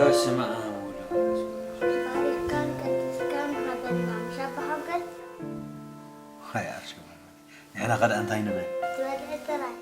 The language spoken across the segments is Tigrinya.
በስመ ኣብ ወወልድ ወመንፈስ ቅዱስ። ባሪኽካን ቀዲስካን ሃበና፣ ምሽ ኣቦ ሓጎስ። ሃይ ኣርሴማ፣ ንሕና ኸ ደኣ እንታይ ንብል? ትበልዒ ጥራይ።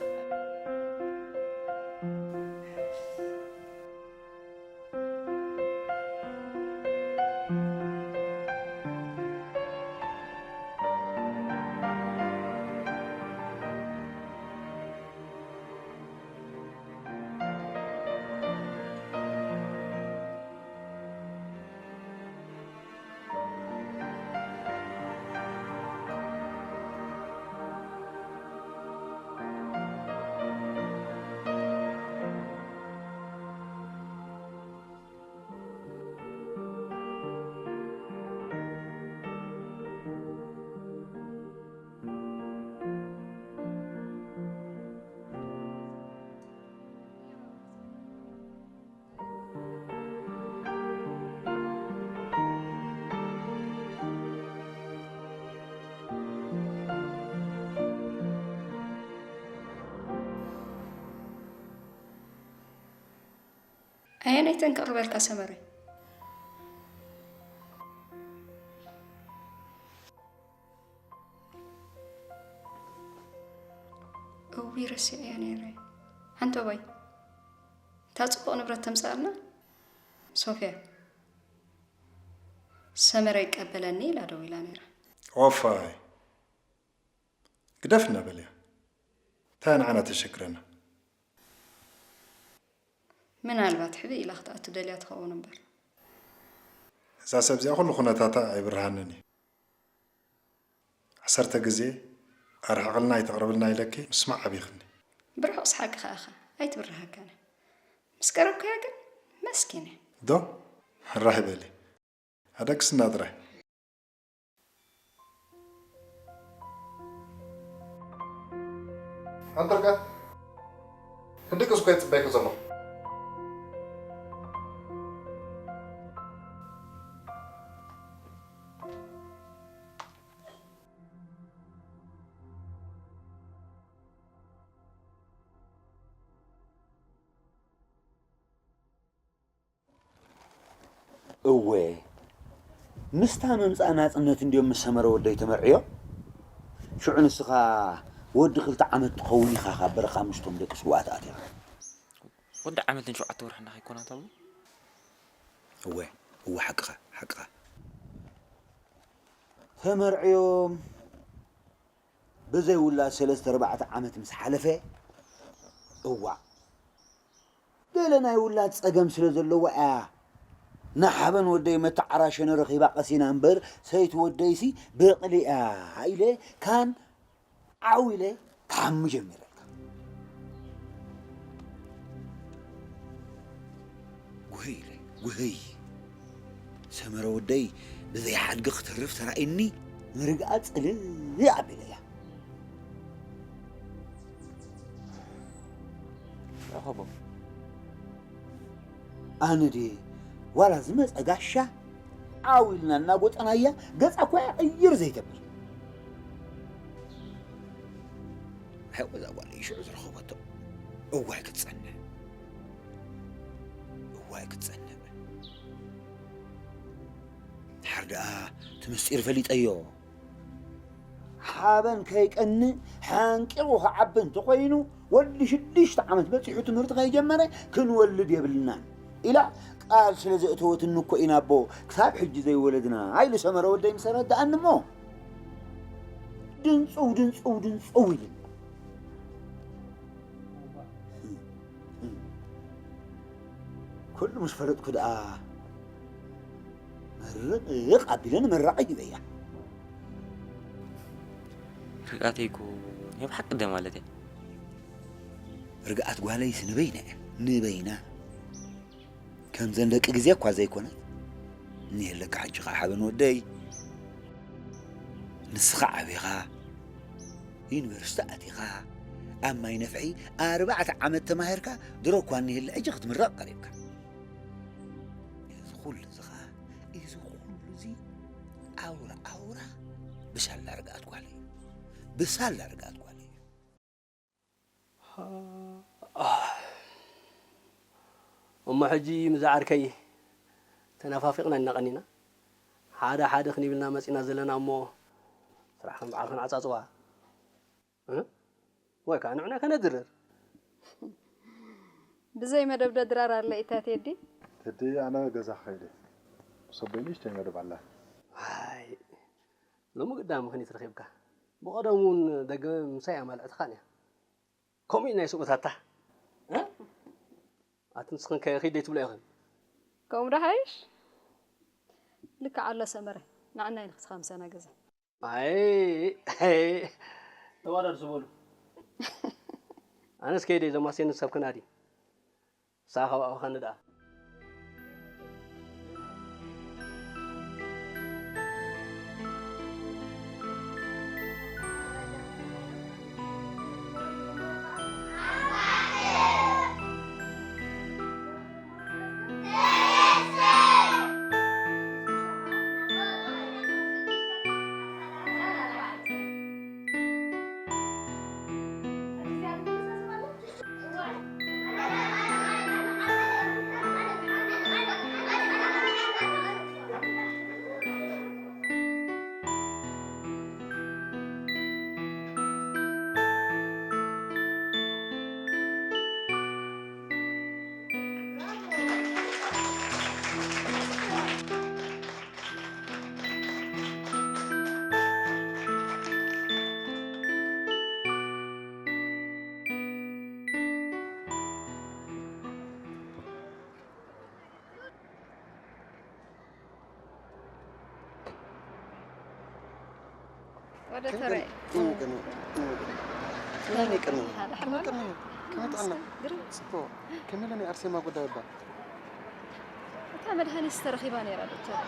ኣየነይተን ከቕርበልካ ሰመረ? እዊ ረሲዐያ ነይረ። ሓንቶቦይ፣ እታ ጽቡቕ ንብረት ተምጽኣልና? ሶፍያ፣ ሰመረ ይቀበለኒ ኢላ ደዊላ ነይራ። ኦፋይ፣ ግደፍ እናበለያ። እንታይ ንዓና ተሸግረና? ምናልባት ሕብእ ኢላ ክትኣቱ ደልያ ትኸውን እምበር። እዛ ሰብ እዚኣ ኩሉ ኩነታታ ኣይብርሃንን እዩ። ዓሰርተ ግዜ ኣርሕቕልና ኣይተቕርብልና ኢለኪ ምስማዕ ኣቢኽኒ። ብርሑቕ ሰሓቂ ከኣኻ ኣይትብርሃካን። ምስ ቀረብካያ ግን መስኪን እያ። ዶ? ራህ በሊ። ኣደቅስና ጥራይ። ኣንተርጋ፣ ህድቅ እስኮ የጽበይክ ዘሎ። እወ፣ ምስታ ምምጻእ ናጽነት እንድዮም ምስ ሰመረ ወደይ ተመርዕዮም። ሽዑ ንስኻ ወዲ ክልተ ዓመት ትኸውን ኢኻ ካብ በረኻ ምስቶም ደቂ ስውኣት ኣቲኻ። ወዲ ዓመትን ሸውዓተ ወርሕን ዳኻ ኣይኮናት ኣቦ? እወ፣ እወ፣ ሓቅኻ፣ ሓቅኻ። ተመርዕዮም ብዘይ ውላድ ሰለስተ ኣርባዕተ ዓመት ምስ ሓለፈ፣ እዋእ፣ ገለ ናይ ውላድ ጸገም ስለ ዘለዋ እያ። ንሓበን ወደይ መተዓራሸኒ ረኺባ ቀሲና እምበር፣ ሰይቲ ወደይሲ በቕሊ እያ ኢለ ካን ዓው ኢለ ክሓሚ ጀሚረልካ። ጉህይ ኢለ፣ ጉህይ። ሰመረ ወደይ ብዘይ ሓድጊ ክተርፍ ተራእዩኒ፣ ንርግኣ ጽልእ ኣቢለያ። ረኸቦ። ኣነ ድየ ዋላ ዝመጸ ጋሻ ዓው ኢልና እናጎጠናያ ገጻ እኳ እያ ቅይር ዘይተብል። ሕቆ እዛ ጓለይ ሽዑ ዝረኸበቶ እዋይ ክትጸንዕ፣ እዋይ ክትጸንዕ። ድሓር ደኣ እቲ ምስጢር ፈሊጠዮ። ሓበን ከይቀንእ ሓንቂቑ ክዓቢ እንተኾይኑ፣ ወዲ ሽዱሽተ ዓመት በጺሑ ትምህርቲ ከይጀመረ ክንወልድ የብልናን ኢላ ቃል ስለ ዘእተወትኒ እኮ ኢና ኣቦ ክሳብ ሕጂ ዘይወለድና ኢሉ ሰመረ ወደይ ምስ ኣረድኣኒ እሞ፣ ድንጽው ድንጽው ድንጽው ኢሉኒ። ኩሉ ምስ ፈለጥኩ ደኣ መርቕ ኣቢለ ንመራቒ ሂበያ። ርግኣተይ እኮ ናይ ብሓቂ ድያ ማለት እያ። ርግኣት ጓለይስ ንበይና እያ፣ ንበይና። ከምዘን ደቂ ግዜ እኳ ዘይኮነት። እኒሀለካ ሕጂ ኸዓ ሓበን ወደይ። ንስኻ ዓቢኻ፣ ዩኒቨርሲቲ ኣቲኻ፣ ኣብ ማይ ነፍሒ ኣርባዕተ ዓመት ተማሂርካ፣ ድሮ እኳ እኒሀለ ሕጂ ክትምረቕ ቀሪብካ። እዚ ኩሉ እዚ ኸዓ፣ እዚ ኩሉ እዚ ኣውራ ኣውራ ብሳላ ርግኣት ጓለይ እዩ። ብሳላ ርግኣት ጓለይ እዩ። እሞ ሕጂ ምስ ዓርከይ ተነፋፊቕና ኢና ቀኒና። ሓደ ሓደ ክንብልና መጺና ዘለና እሞ፣ ስራሕ ከም በዓል ክንዓጻጽዋ። እ? ወይ ከኣ ንዕና ከነድርር። ብዘይ መደብ ዶ ድራር ኣለ ኢታ ቴዲ? ቴዲ፣ ኣነ ገዛ ክኸይድ እየ። ሰበይ ንእሽተይ መደብ ኣላ። ኣይ፣ ሎሚ ግዳ ምኽኒት ረኺብካ። ብቐደሙ እውን ደገ ምሳይ ኣማልዕትኻን እያ። ከምኡ እዩ ናይ ስኡታታ። እ? ኣቲ ንስኽን ከ ኺድ ዘይትብላ ኢኽን? ከምኡ ዶ ሓይሽ? ልክዕ ኣሎ ሰመረ። ንዓና እዩ ንኽትኻ ምሳና ገዛ። ኣይ፣ ኣይ፣ ተዋዳድሱ በሉ። ኣነስ ከይደ እዞም ኣስየኒ ሰብ ክናዲ። ንስኻ ካብ ኣብኻ ንድኣ። ወደ ተረይ። ከመይ ቀኒኹም? ከመይ ቀኒኹም? ከመይ ጥዕና? ግርም። ጽቡቕ። ከመይ ኢለ ናይ ኣርሴማ ጉዳይ እባ? እታ መድሃኒት ተረኺባ ነይራ ዶክተር።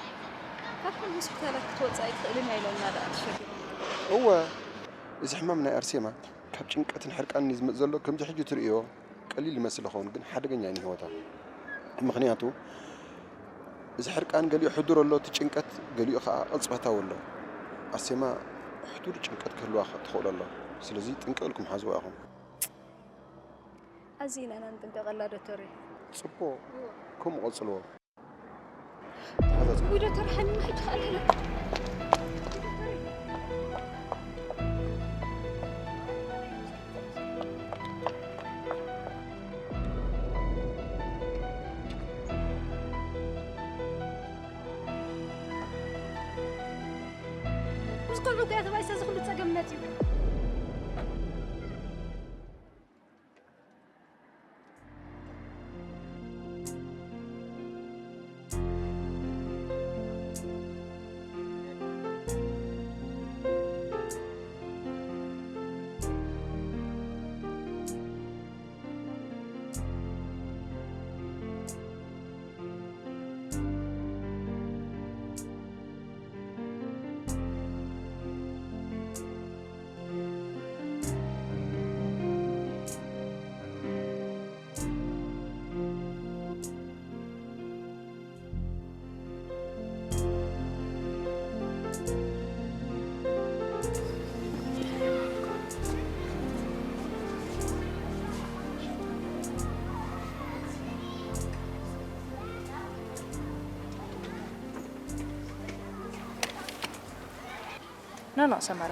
ካብቶም ሆስፒታላት ክትወጽእ ኣይትኽእልን እያ ኢሎምና ደኣ ተሸጊሮም። እወ፣ እዚ ሕማም ናይ ኣርሴማ ካብ ጭንቀትን ሕርቃንን እዩ ዝመጽእ ዘሎ፣ ከምዚ ሕጂ ትርእዮ። ቀሊል ይመስል ይኸውን፣ ግን ሓደገኛ እዩ ንህይወታ። ምኽንያቱ፣ እዚ ሕርቃን ገሊኡ ሕዱር ኣሎ፣ እቲ ጭንቀት ገሊኡ ኸዓ ቅጽበታዊ ኣሎ። ኣርሴማ ሕዱር ጭንቀት ክህልዋ ኸ-፣ ትኽእሎ ኣሎ። ስለዚ ጥንቅቕ ኢልኩም ሓዝዋ ኢኹም። ኣዚና ኢና ንጥንቀቐላ ዶክተር። ጽቡቕ፣ ከምኡ ቀጽልዎ። ተሓዛዘቡ። ውይ ዶክተር ሓሚመ ሕጂ ከኣ ልሕለፍ። ምስ ቆልዑ ገያ ተባይሰ እዚ ኩሉ ጸገም መጺኡ። ኖ፣ ኖ፣ ሰመረ።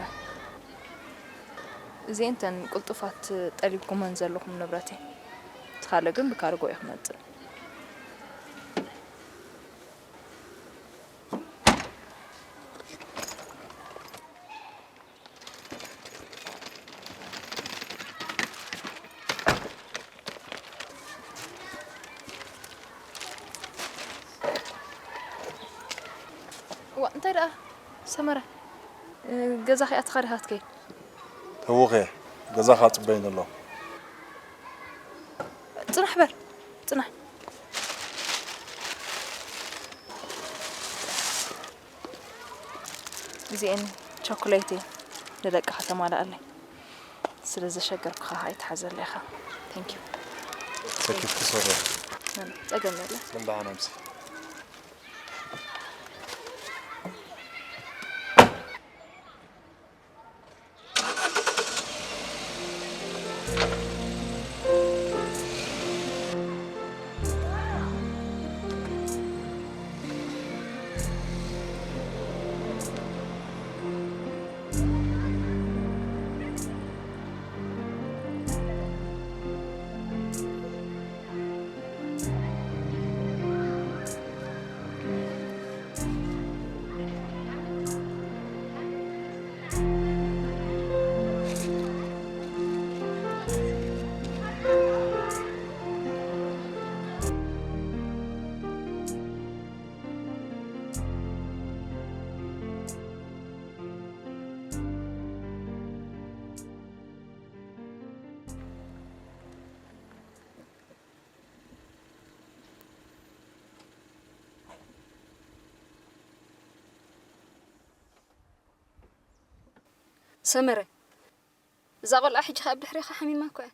እዚኤን እተን ቅልጡፋት ጠሊብኩመን ዘለኹም ንብረት እየን። እቲ ካልእ ግን ብካርጎ እዩ ክመጽእ። እዋ፣ እንታይ ደኣ ሰመረ? እ፣ ገዛኺ ኣቲኻ ዲኻ ክትከይድ? ተውኸ፣ ገዛኻ ጽበይኒ ኣሎ። ጽናሕ በል፣ ጽናሕ። እዚኤን ቸኮሌት እየን፣ ንደቅኻ ተማልኣለይ። ስለ ዘሸገርኩኻ ኣይትሓዘለይ ኢኻ። Thank you። ሰኪፍኪ ሶርያ። ምንም ጸገም የለን። ደህና ምሲ። ሰመረ፣ እዛ ቆልዓ ሕጂ ከኣ ብድሕሬኻ ሓሚማ እኮ እያ።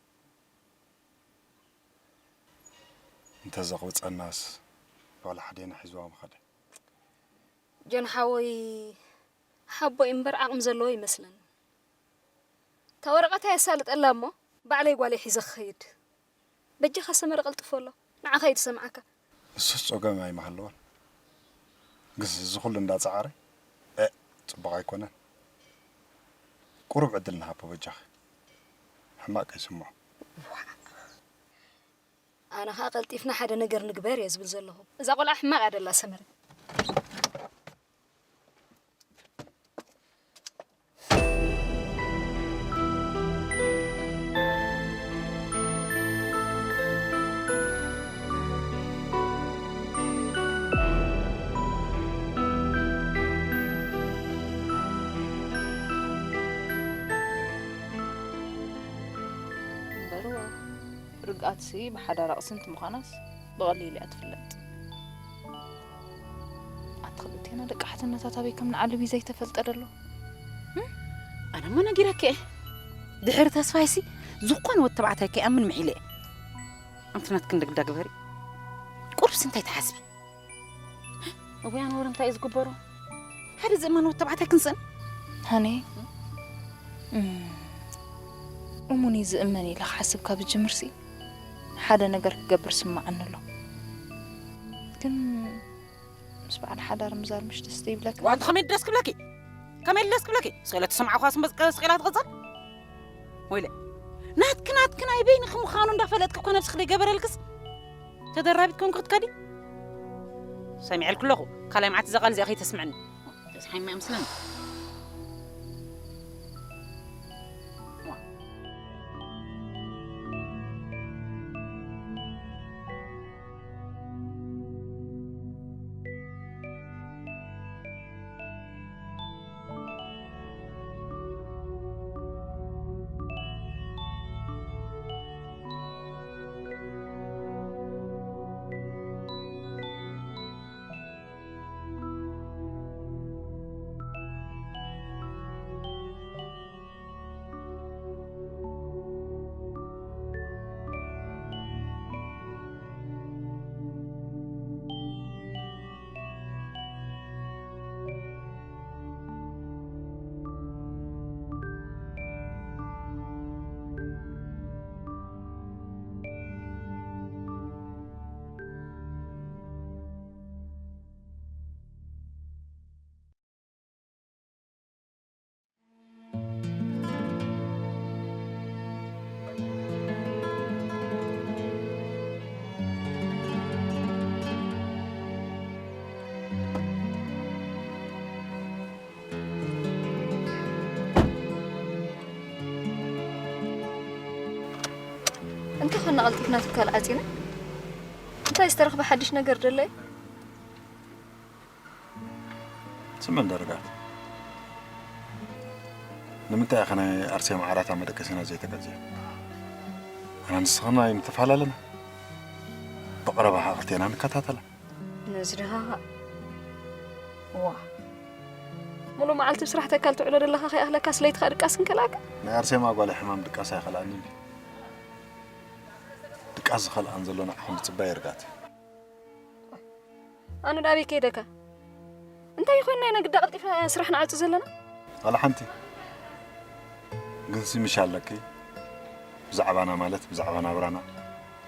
እንተ ዘቕብጸናስ፣ ጓል ሓዴና ሒዝዋ ምኸደ። ጆን ሓወይ፣ ሓቦ እምበር ዓቕሚ ዘለዎ ይመስለኒ። እታ ወረቐታ የሳልጠላ እሞ፣ ባዕለይ ጓለይ ሒዘ ክኸይድ። በጃኻ ሰመረ ቀልጥፎ ኣሎ። ንዓኻ እዩ ዝሰምዓካ። እሱስ ጸገም ኣይምሃለዎን። ግስ እዚ ኩሉ እንዳጸዓረ፣ እ፣ ጽቡቕ ኣይኮነን። ቁሩብ ዕድል ንሃቦ በጃኺ። ሕማቕ ከይስምዖ። ኣነ ኸኣ ቀልጢፍና ሓደ ነገር ንግበር እየ ዝብል ዘለኹ። እዛ ቆልዓ ሕማቕ እያ ደላ ሰመረ። እምበርዋ፣ ርግኣትሲ ብሓዳር ኣቕስንቲ ምዃናስ ብቐሊሉ እያ ትፍለጥ። ኣቲ ክልቴና ደቂ ሓትነታት ኣበይ ከም ንዓልብ እዩ ዘይተፈልጠ ደሎ። እም? ኣነ እሞ ነጊረኪ እየ። ድሕሪ ተስፋይሲ ዝኾነ ወዲ ተባዕታይ ከይኣምን ምሒለ እየ። ኣንቲ ናትክን ደግዳ ግበሪ። ቁርብሲ እንታይ ትሓስቢ? እወ፣ ኣነ ወረ እንታይ እዩ ዝግበሮ? ሓደ ዝእመን ወዲ ተባዕታይ ክንስእን? ሃኒ፣ እም፣ እሙን እዩ ዝእመን ኢለ ክሓስብ ካብ ዝጅምርሲ፣ ሓደ ነገር ክገብር ስምዓኒ ኣሎ። ግን ምስ በዓል ሓዳር ምዛር ምሽ ደስ ዘይብለካ? ዋንት ከመይ ደስ ክብለኪ? ከመይ ደስ ክብለኪ? ስቕ ኢለ ተሰማዕኳ ስም በቃ ስቕ ኢላ ትቕጽል? ወይለ፣ ናትኪ ናትኪ ናይ በይንኺ ምዃኑ እንዳፈለጥኪ እኮ ነብስኺ ዘይገበረልክስ? ተደራቢት ኮንኩ ክትከዲ? ሰሚዐልኪ ኣለኹ። ካልኣይ መዓልቲ እዛ ቃል እዚኣ ከይተስምዕኒ። ተስሓይማ እያ መስለኒ። እንተ ኸና ቀልጢፍና ትካል ዓጺና፣ እንታይ ዝተረኽበ ሓድሽ ነገር ደሎ እዩ? ስምዒ እንዳ ርግኣት፣ ንምንታይ ኢኻ ናይ ኣርሴማ ዓራታ መደቀሲና ዘይተቀጽየ? ኣነ ንስኽን ኣይምተፈላለና። ብቐረባ ኸኣ ክልቴና ንከታተላ። ነዚ ድኻ ኸ-፣ ዋ። ሙሉእ መዓልቲ ብስራሕ ተካል ትውዕሎ ዘለኻ ከይኣኽለካስ ለይትኻ ድቃስ ክንከልኣካ? ናይ ኣርሴማ ጓል ሕማም ድቃስ ኣይኸልኣንን እዩ። ድቃስ ዝኸልኣን ዘሎ ንዓኹም ዝጽበያ ርግኣት። ኣነ ዳበይ ከይደካ? እንታይ ኮይንና ኢና ግዳ ቀልጢፍና ስራሕ ንዓጹ ዘለና? ዋላ ሓንቲ። ግንሲ ምሽ ኣለኪ። ብዛዕባና ማለት ብዛዕባ ናብራና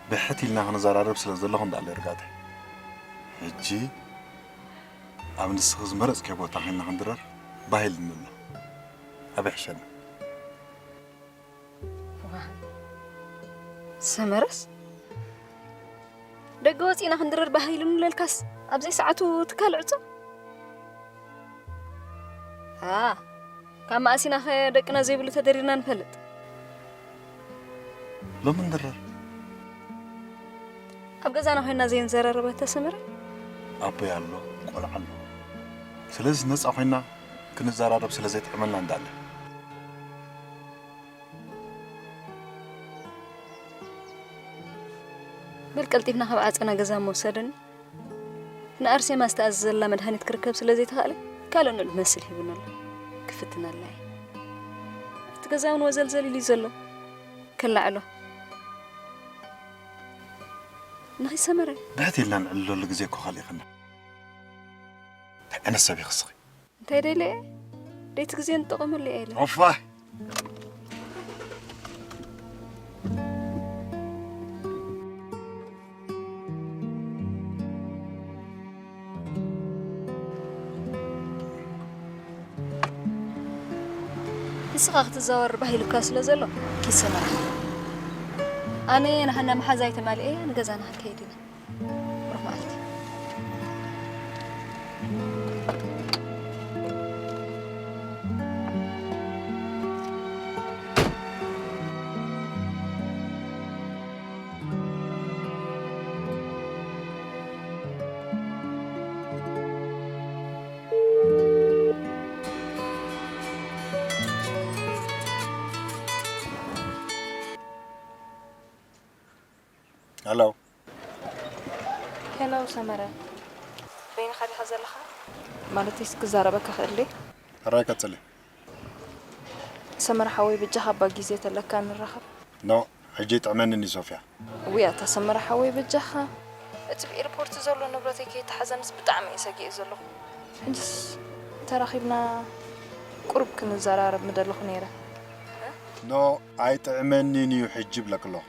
ብሕት ኢልና ክንዘራረብ ስለ ዘለኹ እንዳለ ርጋተ። ሕጂ ኣብ ንስኺ ዝመረጽክዮ ቦታ ኮይንና ክንድረር ባህል እንብላ። ኣበይ ሕሸና? ዋ፣ ሰመረስ ደገ ወፂእና ክንድረር ባህል እንብለልካስ ኣብዘይ ሰዓቱ ትካል ዕጾ? ኣ፣ ካብ መኣሲና ኸ ደቅና ዘይብሉ ተደሪርና ንፈልጥ? ሎሚ ንድረር። ኣብ ገዛና ኮይንና ዘይንዘራረብ ኣታ ሰመረ? ኣቦይ ኣሎ፣ ቆልዓ ኣሎ። ስለዚ ነፃ ኮይንና ክንዘራረብ ስለ ዘይጥዕመና እንዳለ። በል ቀልጢፍና ካብ ዓፀና ገዛ ምወሰደኒ። ንኣርሴማ ዝተኣዘዘላ መድሃኒት ክርከብ ስለ ዘይተኻእለ፣ ካልእ ንኡድ መስል ሂቡና ኣሎ። ክፍትነላ እየ። ገዛ እውን ወዘልዘል ኢሉ እዩ ዘሎ። ከላዕሎ። ንኺድ ሰመረ። ብሕት ኢልና ንዕልለሉ ግዜ እኮ ካሊእኽና። እንታይ ዓይነት ሰብ ኢኺ እስኺ? እንታይ ደልየ? ደይቲ ግዜ ንጠቐመሉ እየ ኢለ። ኦፋ! ንስኻ ክትዛወር ባህ ኢሉካ ስለ ዘሎ ኪድ ሰመራ። ኣነ ንሃና መሓዛይ ተማልኤ ንገዛና ክንከይድ ኢና። ብሩኽ መዓልቲ። ሄሎ። ሄሎ ሰመረ፣ በይንኻ ዲኻ ዘለኻ? ማለትስ ክዛረበካ ክእል ድየ? ሕራይ ቀጽሊ። ሰመረ ሓወይ፣ በጃኻ እባ ግዜ ተለካ ንራኸብ። ኖ፣ ሕጂ ይጥዕመኒ እንድዩ ሶፍያ። እውይ ኣታ ሰመረ ሓወይ በጃኻ። እቲ ብኤርፖርት ዘሎ ንብረተይ ከይተሓዘንስ ብጣዕሚ እየ ሰጊኤ ዘለኹ። ሕጅስ ተራኺብና ቁሩብ ክንዘራረብ ምደለኹ ነይረ። ኖ፣ ኣይጥዕመንን እዩ ሕጂ ይብለኪ ኣለኹ።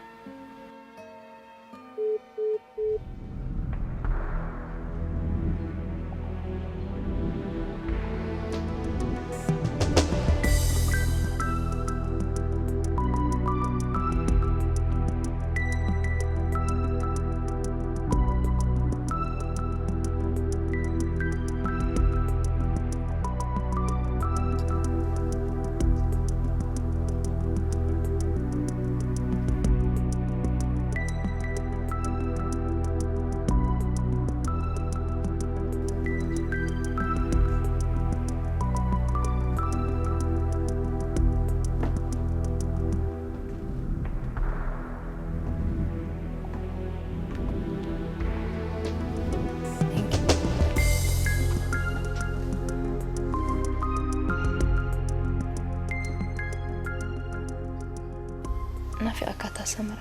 ናፊቐካ እታ ሰመረ።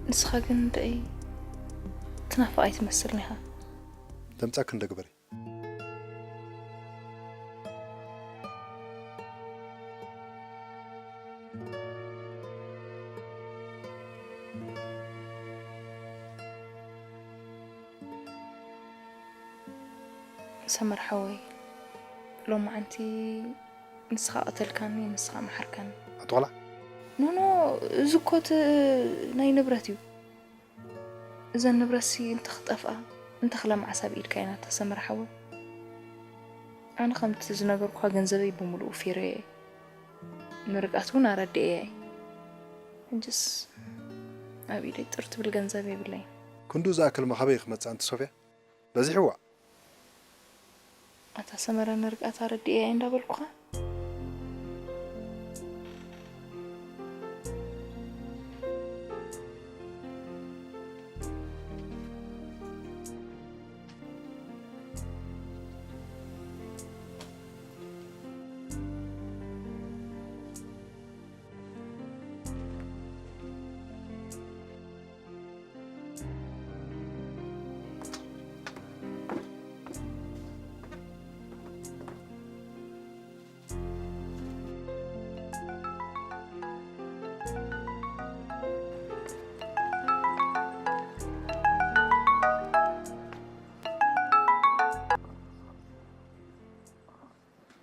ንስኻ ግን ደይ ትናፍቕ ኣይትመስልን ኢኻ። ደምጻ ክንደ ግበሪ። ሰመር ሓወይ፣ ሎማዓንቲ ንስኻ ቀተልካኒ፣ ንስኻ መሓርካኒ። ኣቶ ቆልዓ። ኖ፣ ኖ፣ እዚ እኮ እቲ ናይ ንብረት እዩ። እዘን ንብረትሲ እንተኽጠፍኣ፣ እንተኽለምዓሳ ብኢድካ ኢና እታ ሰመረ ሓወይ። ኣነ ከምቲ ዝነገርኩኻ ገንዘበይ ብምሉኡ ፊረዮ እየ። ንርግኣት እውን ኣረዲኤያ እየ። ሕጅስ ኣብ ኢደይ ጥር ትብል ገንዘብ የብለይን። ክንድኡ ዝኣክልማ ካበይ ክመጽእ ኣንቲ ሶፍያ? በዚሕዋ። ኣታ ሰመረ ንርግኣት ኣረዲኤያ እየ እንዳበልኩኻ።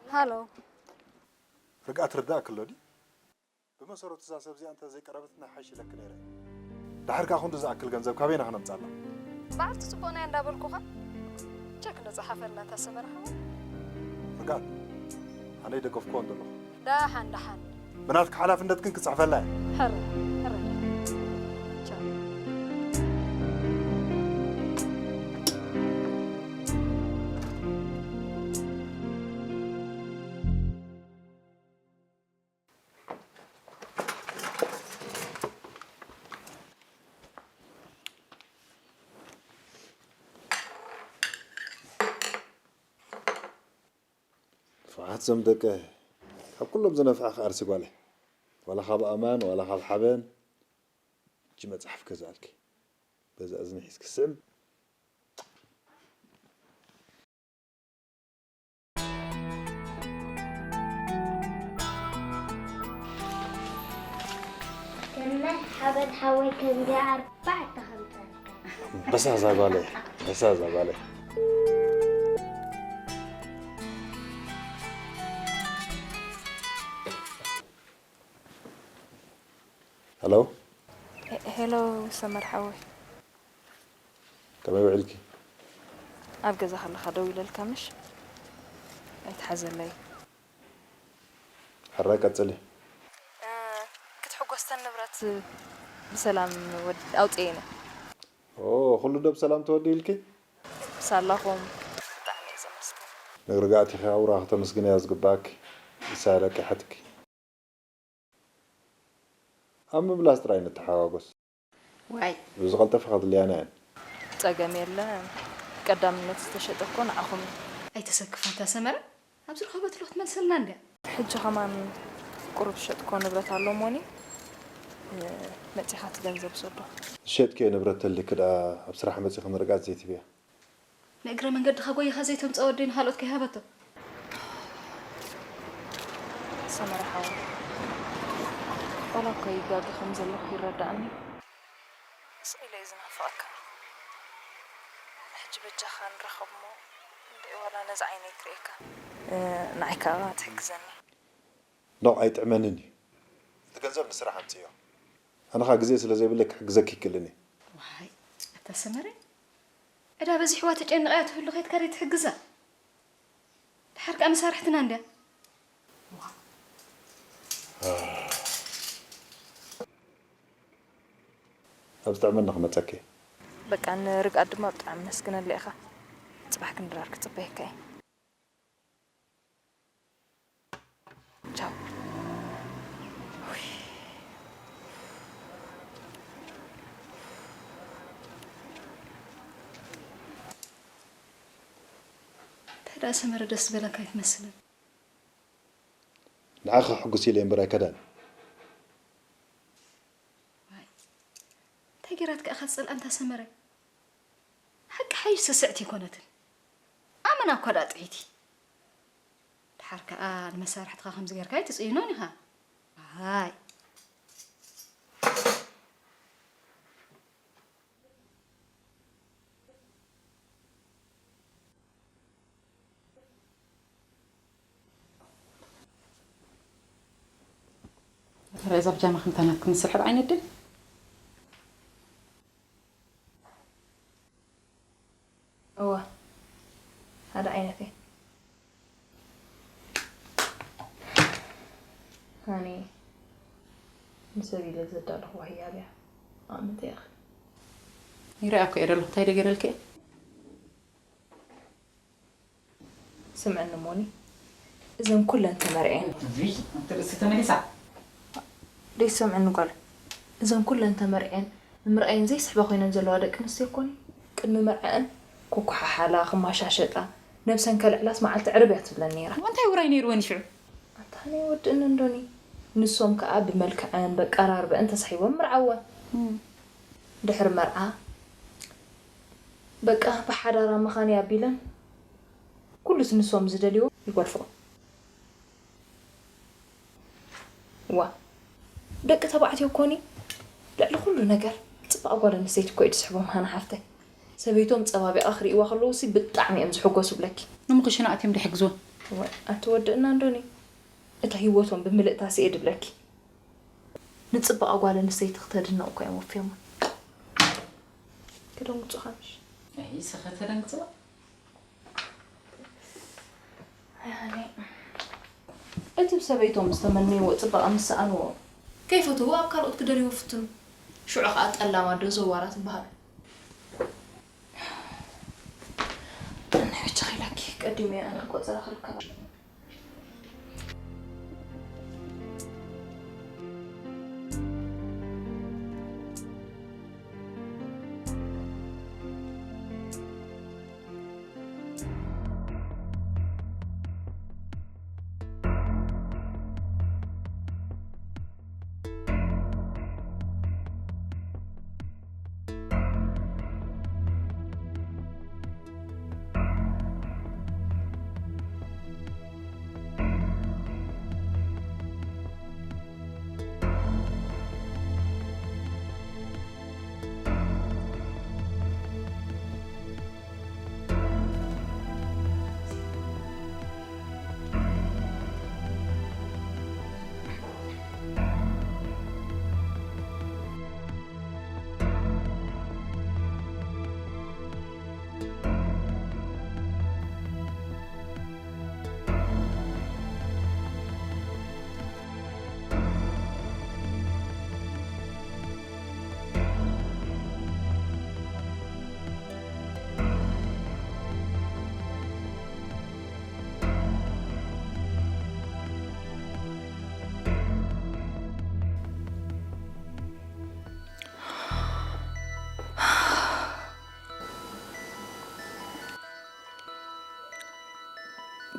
ሃሎ። ርግኣት ርዳእ ክሎ ድዩ? ብመሰረቱ እዛ ሰብ እዚኣ እንተ ዘይቀረበትና ይሓይሽ ኢለኪ ነይረ። ድሓር ከኣ ክንዱ ዝኣክል ገንዘብ ካበይ ኢና ክነምጻላ? በዓልቲ ጽቡቕና እያ እንዳበልኩኻ፣ ቸክ ንጽሓፈላ እታ ሰመረ ሓወይ። ርግኣት፣ ኣነ ይደገፍክዎ ዘለኹ። ደሓን፣ ደሓን። ብናትኪ ሓላፍነት ግን ክጽሕፈላ እየ። ሕራይ፣ ሕራይ። ቻው። ንፉዓት እዞም ደቂ ካብ ኩሎም ዝነፍዐ ክኣርሲ ጓለይ። ዋላ ካብ ኣማን ዋላ ካብ ሓበን። እቺ መጽሓፍ ገዛልኪ። በዛ እዝኒ ሒዝኪ ስዕም። ከመይ ሓበን ሓወይ ከምዚኣ ኣርባዕተ ከምፀልካ። በሳ እዛ ጓለይ። በሳ እዛ ጓለይ። ሄሎ። ሄሎ ሰመር ሓወይ። ከመይ ውዒልኪ? ኣብ ገዛ ከለኻ ደው ኢለልካ ምሽ? ኣይትሓዘለይ። ሕራይ ቀጽሊ። ክትሕጎስተን ንብረት ብሰላም ወድ ኣውፅኤነ። ኦ፣ ኩሉ ዶ ብሰላም ተወዲእልኪ? ሳላኹም ብጣዕሚ እየ ዘመስግን። ንርግኣት ኢኺ ኣውራ ከተመስግንያ ዝግባእኪ። ይሳለኪ ሓትኪ። ኣብ ምምላስ ጥራይ ንተሓጓጎስ። ዋይ ብዝቐልጠፈ ከድልያና እየን። ጸገም የለን። ቀዳምነት ዝተሸጠ እኮ ንዓኹም እዩ። ኣይተሰክፋ እታ ሰመረ ኣብ ዝረኸበትሉ ክትመልሰልና እንድያ። ሕጂ ከማን ቁሩብ ዝሸጥኮ ንብረት ኣሎ እሞኒ መጺኻ እቲ ገንዘብ ውሰዶ። ዝሸጥክዮ ንብረት ተሊኪ ደኣ ኣብ ስራሕ መጺኺ ንርግኣት ዘይትብያ። ንእግረ መንገድኻ ጎይኻ ዘይተምጽኦ ወደይ ንኻልኦት ከይሃበቶ። ሰመረ ሓወይ ዋላ እኮ ይጋገ ከም ዘለኹ ይረዳእኒ። ስቕ ኢለ እየ ዝናፍቐካ። ሕጂ በጃኻ ንራኸብ እሞ እንድዒ ዋላ ነዚ ዓይነይ ክርእየካ ንዓይ ከኣ ትሕግዘኒ። ኖእ ኣይጥዕመንን እዩ። እቲ ገንዘብ ንስራሕ ኣምጽዮ። ኣነ ኸኣ ግዜ ስለ ዘይብለይ ክሕግዘኪ ኣይክእልን እየ። ዋይ ኣታ ሰመረ ዕዳ በዚሕዋ ተጨኒቐያ ትህሉ ኸይድካ ደይ ትሕግዛ። ደሓር ከኣ መሳርሕትና እንድያ። ኣብ ዝጥዕመኒ ክመጸኪ እየ። በቃ ንርግኣት ድማ ብጣዕሚ መስግነላ ኢኻ። ጽባሕ ክንድራር ክጽበየካ እየ። ቻው። እንታይ ደኣ ሰመረ ደስ ዝበለካ ኣይትመስልን። ንዓኺ ከሕጉስ ኢለ እየ እምበር ኣይከዳን። እንታይ ገይራትካ ኢኻ ዝጸልኣ ኣንታ ሰመረ? ሓቂ ሓይሽ ስስዕቲ ኣይኮነትን። ኣመና እኳ ደኣ ጥዕይቲ። ደሓር ከኣ ንመሳርሕትኻ ከምዚ ጌርካ ኣይትጽይኖን ኢኻ። ኣይ። እዛ ብጃማ ከምታ ናትኩም ምስል ሓደ ዓይነት ድን? እወ ሓደ ዓይነት እየ። ሃኒ ንሰብ ኢለ ዘዳለኹዋ ህያብ እያ። ኣቕምተያ። ይረኣኩ እየ ደሎ እንታይ ደገረልክ እየ? ስምዕኒ ሞኒ እዘን ኩለን ተመርዕየን እዙይ ኣብቲ ርእሲ ተመሊሳ ደይሰምዕኒ ጓል እዘን ኩለን ተመርዕየን ንምርኣየን ዘይስሕባ ኮይነን ዘለዋ ደቂ ኣንስትዮ እኮኒ ቅድሚ መርዐአን ክኳሓሓላ ክማሻሸጣ ነብሰን ከልዕላስ መዓልቲ ዕርብ እያ ትብለን ነይራ እንታይ ውራይ ነይርወን ሽዑ ኣታ ናይ ወድእን እንዶኒ ንሶም ከዓ ብመልክዐን በቀራርበአን ተሳሒቦም ምርዓወን ድሕሪ መርዓ በቃ ብሓዳራ ምኻን እያ ኣቢለን ኩሉስ ንሶም ዝደልይዎ ይጎድፍኦ። ዋ ደቂ ተባዕትዮ እኮኒ ልዕሊ ኩሉ ነገር ፅባቕ ጓል ኣንስተይቲ እኮ እዩ ዝስሕቦም ሃና ሓፍተይ። ሰበይቶም ፀባቢቓ ክርእይዋ ከለዉ ሲ ብጣዕሚ እዮም ዝሕጎሱ ብለኪ። ንሙኽሽና ኣትዮም ድሕግዝወን። ኣቲ ወድእና እንዶኒ እታ ህይወቶም ብምልእታ ስኤ ድብለኪ። ንፅባቐ ጓል ኣንስተይቲ ክተድንቕ እኮ እዮም ወፍዮማ። ክደንግፁኻ ምሽ? ኣይ ሰኸ ተደንግፅዋ። እቲ ብሰበይቶም ዝተመነይዎ ፅባቐ ምስ ሰኣንዎ ከይፈትውዎ ኣብ ካልኦት ክደልይዎ ፍትኑ። ሽዑ ከዓ ጠላም ኣዶ ዘዋራ ትበሃሉ። ኣነ ብቻ ኸይላኪ ቀዲመ ኣነ ቆፀራ ክልካ።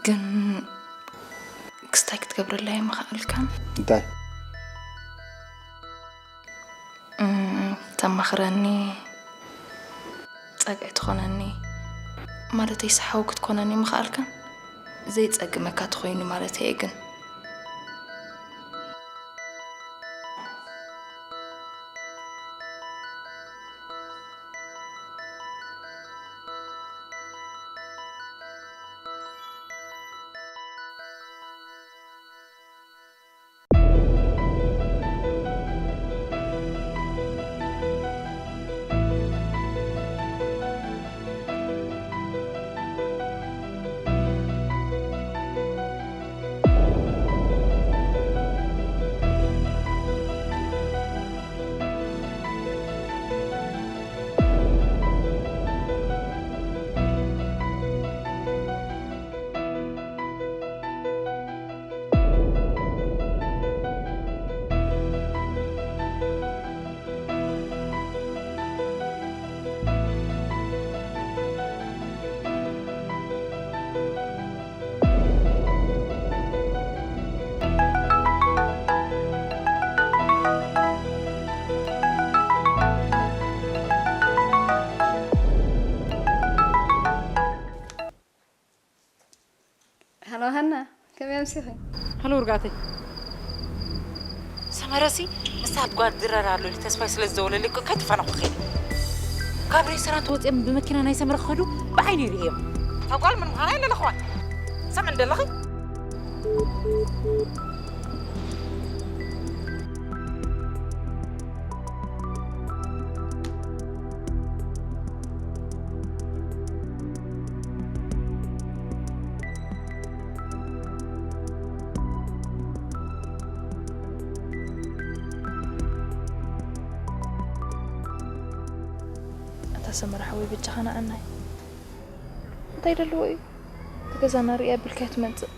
ግን ክስታይ ክትገብረለይ ምኽኣልካን? እንታይ? እም፣ ተማኽረኒ፣ ጸግዒ ትኾነኒ፣ ማለተይ ሰሓው ክትኮነኒ ምኽኣልካን? ዘይጸግመካ ተኾይኑ ማለት እየ ግን። ሃሎ ሃና፣ ከመይ ኣምሲኺ? ሃሎ ውርጋተይ። ሰመረሲ ምስታ ጓል ድረር ኣሎ ኢሉ ተስፋይ ስለ ዝደወለለይ እኮ ከይተፋነኹ ከይደ። ካብ ሬስቶራንት ወፂኦም ብመኪና ናይ ሰመረ ክኸዱ ብዓይነይ ርእዮም። እታ ጓል ምን ምዃና የለለኽዋን። ሰምዕ እንደለኺ? ኣታ ሰመረ ሓወይ በጃኻ ንኣናይ እንታይ ደልዎ እዩ? እቲ ገዛና ርእያ ብልካይ ትመጽእ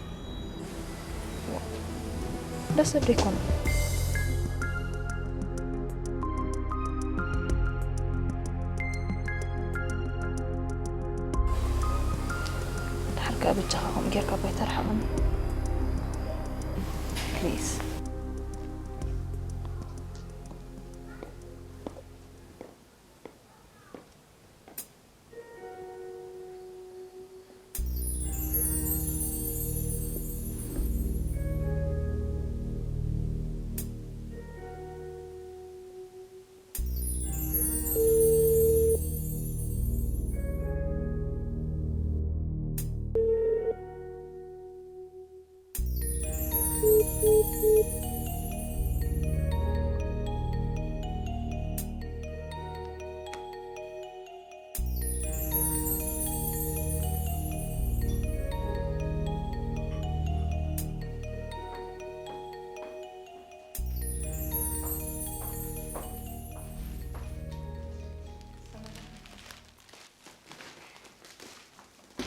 ደስ ዝብል ኣይኮነ። ድሓር ከኣ በጃኻ ከምኡ ጌርካ ባይታ ርሓቐኒ ፕሊዝ።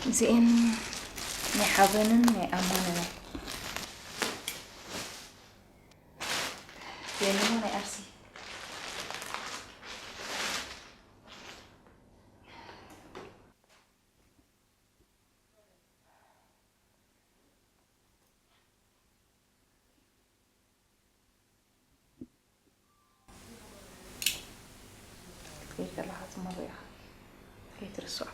እዚኤን ናይ ሓበንን ናይ ኣማንን እየን። እዚኤን ድማ ናይ ኣርሲ። ክትከይድ ከለኻ ትመርቕ ኢኻ። ከይትርስዖ።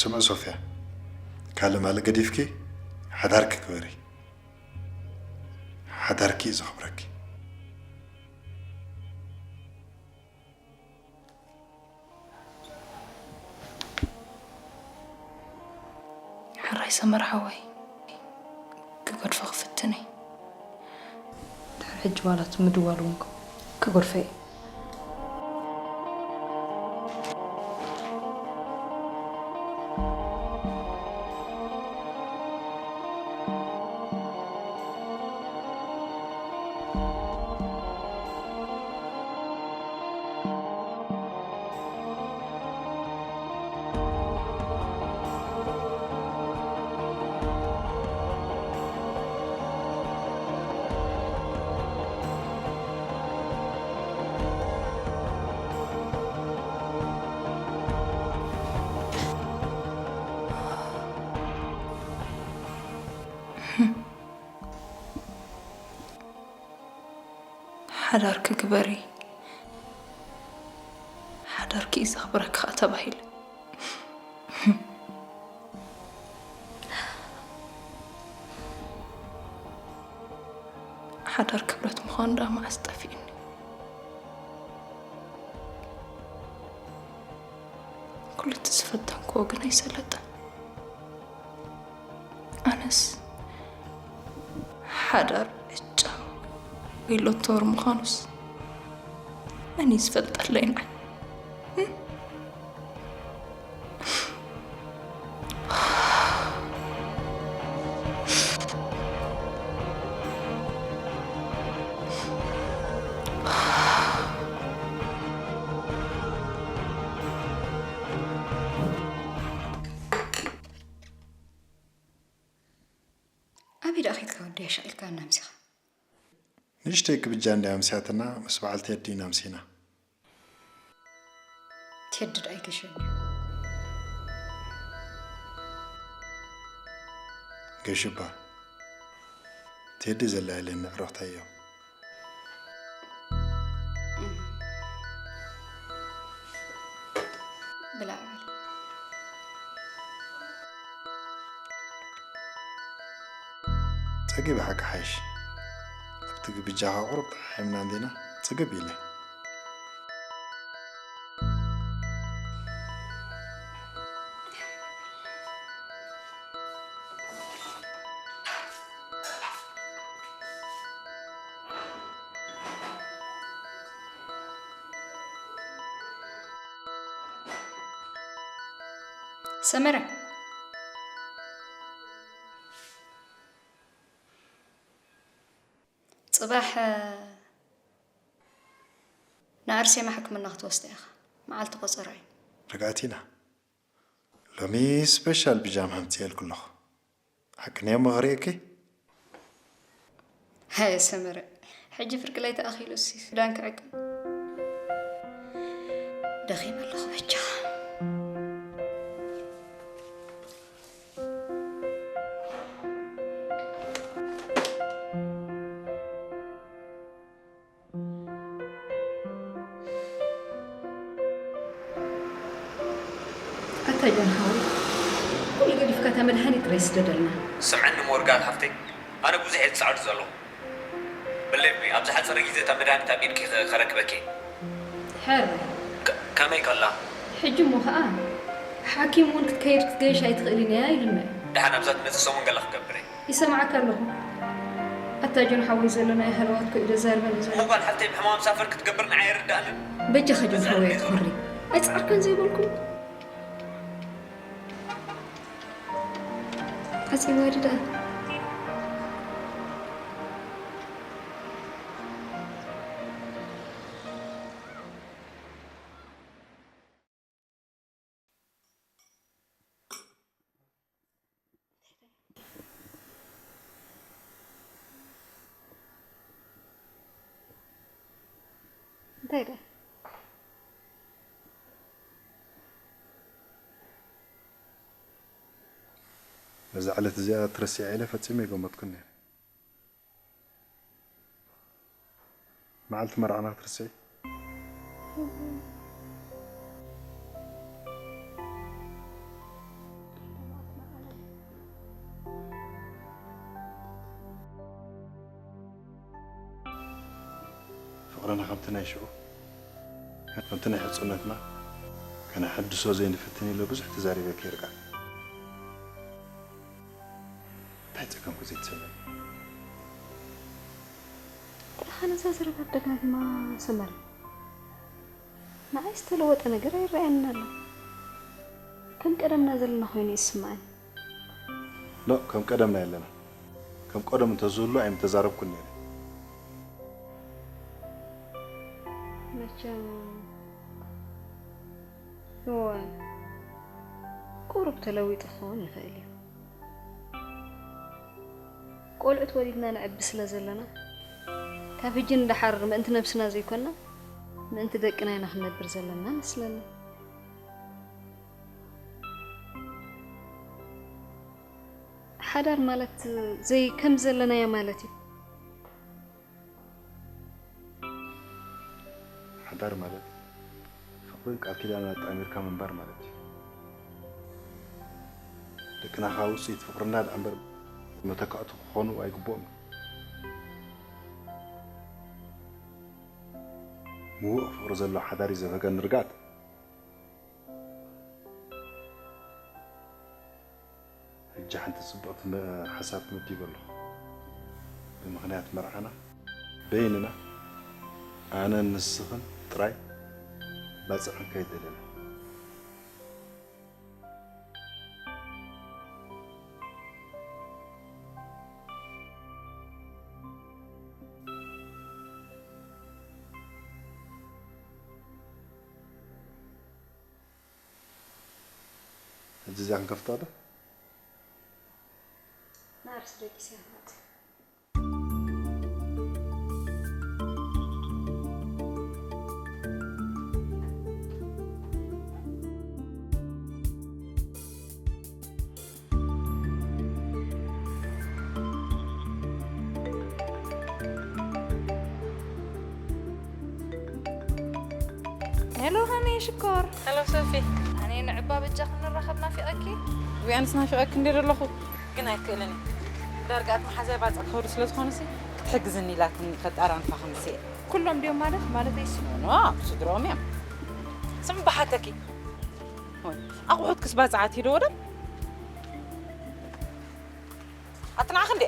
ስምዒ ሶፍያ፣ ካልእ ማልእ ገዲፍኪ ሓዳርኪ ግበሪ። ሓዳርኪ እዩ ዘኽብረኪ። ሕራይ ሰመረ ሓወይ፣ ክገድፎ ክፍትን እየ። ድሕሪ ሕጂ ዋላ እቲ ምድዋል እውን ክገድፎ እየ። ሓዳርኪ ግበሪ፣ ሓዳርኪ እዩ ዘኽብረኪ ኸኣ ተባሂሉ። ሓዳር ክብረት ምዃኑ ደኣ መዓስ ጠፊኡኒ? ኩሉ እቲ ዝፈተንክዎ ግን ኣይሰለጠን። ኣነስ ሓዳር ዕጫ ወይ ሎቶር ምዃኑስ መን እዩ ዝፈልጠለይ ንዓይ? ኣበይ ደኣ ኬድካ ወደይ ኣሻቒልካና ኣምሲኻ? ንእሽተይ ክብጃ እንድያ ኣምስያትና፣ ምስ በዓል ቴዲ ኢና ኣምሲና። ቴዲ ደኣ ኣይገሸን እዩ። ገሹባ፣ ቴዲ ዘላ ኢለን ንዕረኽታ እዮም። ብላዕ በል። ጸጊብ ሓቂ ሓይሽ። ኣብቲ ግብጃኻ ቁሩብ ጠሓሒምና እንዲና ጽግብ ኢለ። ሰመረ፣ ጽባሕ ንኣርሴማ ሕክምና ክትወስዳ ኢኻ። መዓልቲ ቆጸሮ እዩ። ርግኣት ኢና። ሎሚ ስፔሻል ብጃማ ኣምጽኤልኪ ኣለኹ። ሓቂ ንየሞ ክርእየኪ? ሃየ ሰመረ፣ ሕጂ ፍርቂ ለይቲ ኣኺሉሲ ክዳን ክዕቅን። ደኺመ ኣለኹ በጃኻ። ኣታ ጆን ሓወይ፣ ኩሉ ገዲፍካ እታ መድሃኒት ጥራይ ስደደልና። ስምዕኒ ሞርጋን ሓፍተይ፣ ኣነ ብዙሕ እየ ዝጸዓር ዘለኹ። ብሌቭ ሚ፣ ኣብ ዝሓጸረ ግዜ እታ መድሃኒት ኣብ ኢድኪ ከ-፣ ከረክበኪ እየ። ሕራይ። ከ-፣ ከመይ ከላ? ሕጂ እሞ ኸኣ ሓኪም እውን ክትከይድ ክትገይሽ ኣይትኽእልን እያ ኢሉና እዩ። ደሓን ኣብዛ ትመጽእ ሰሙን ገለ ክገብር እየ። ይሰምዓካ ኣለኹ ኣታ ጆን ሓወይ፣ ዘሎ ናይ ሃለዋት ኮ ኢደ ዛርበኒ ዘሎ። እሞ ጓል ሓፍተይ ብሕማም ሳፈር ክትገብር ንዓይ ኣይርድኣንን። በጃኻ ጆን ሓወይ ኣይትኾሪ። ኣይጻዓርካን ዘይበልኩ። ዓጺዋ ድኣ። እንታይ ድኣ? ነዛ ዕለት እዚኣ ትረስዓ ኢለ ፈጺመ ኣይገመትኩን ነይረ። መዓልቲ መርዓና ክትርስዒ? ፍቕርና ከምቲ ናይ ሽዑ፣ ከምቲ ናይ ሕጹነትና ከነሐድሶ ዘይንፍትን ኢለ ብዙሕ ተዛሪበኪ ይርጋል። እንታይ ጸገምኩ ዘይትሰምዕኒ? ደሓን እዛ ዘረባ ደጋጊማ ሰመረ። ንዓይ ዝተለወጠ ነገር ኣይረኣየንን ኣሎ። ከም ቀደምና ዘለና ኮይኑ ይስምዓኒ። ኖ፣ ከም ቀደምና የለና። ከም ቀደም እንተዝህሉ ኣይምተዛረብኩን ነይረ። መቸም፣ እወ፣ ቁሩብ ተለዊጡ ክኸውን ይኽእል እዩ። ቆልዑት ወሊድና ንዕቢ ስለ ዘለና፣ ካብ ሕጂ ንደሓር ምእንቲ ነብስና ዘይኮና፣ ምእንቲ ደቅና ኢና ክንነብር ዘለና መስለኒ። ሓዳር ማለት ዘይ ከም ዘለናያ ማለት እዩ። ሓዳር ማለት ፍቕርን ቃል ኪዳንን ኣጣሚርካ ምንባር ማለት እዩ። ደቅና ከዓ ውፅኢት ፍቕርና ደኣ እምበር መተካእቱ ክኾኑ ኣይግብኦም። ምዉቕ ፍቕሪ ዘለዎ ሓዳር እዩ ዘብህገኒ ርግኣት። ሕጂ ሓንቲ ጽብቕቲ መ-፣ ሓሳብ ተመዲበ ኣለኹ። ብምኽንያት መርዓና በይንና ኣነን ንስኽን ጥራይ ባጽዕ ክንከይድ ደለና። ሕጂ እዚኣ ክንከፍታ ዶ? ናርስ ደቂሰ ይኸፍት። ሄሎ ሃኒ ሽኮር። ሄሎ ሶፊ። ኣነ ንዕባ በጃ ክንራኸብ ናፊቐኪ። ዊኣንስ ናፊቐኪ እንዴ ዘለኹ ግን ኣይክእልን እየ። ዳርጋ ኣት መሓዛይ ባጽዕ ክኸዱ ስለ ዝኾኑሲ ክትሕግዝኒ ኢላትኒ ከጣራንፋ ክንስእ። ኩሎም ድዮም ማለት ማለተይሲ። ኖ፣ ስድሮም እዮም። ስም ብሓተኪ። ወይ፣ ኣቑሑት ክስ ባጽዓት ሂዶ ወደም። ኣትናኽ እንዴ?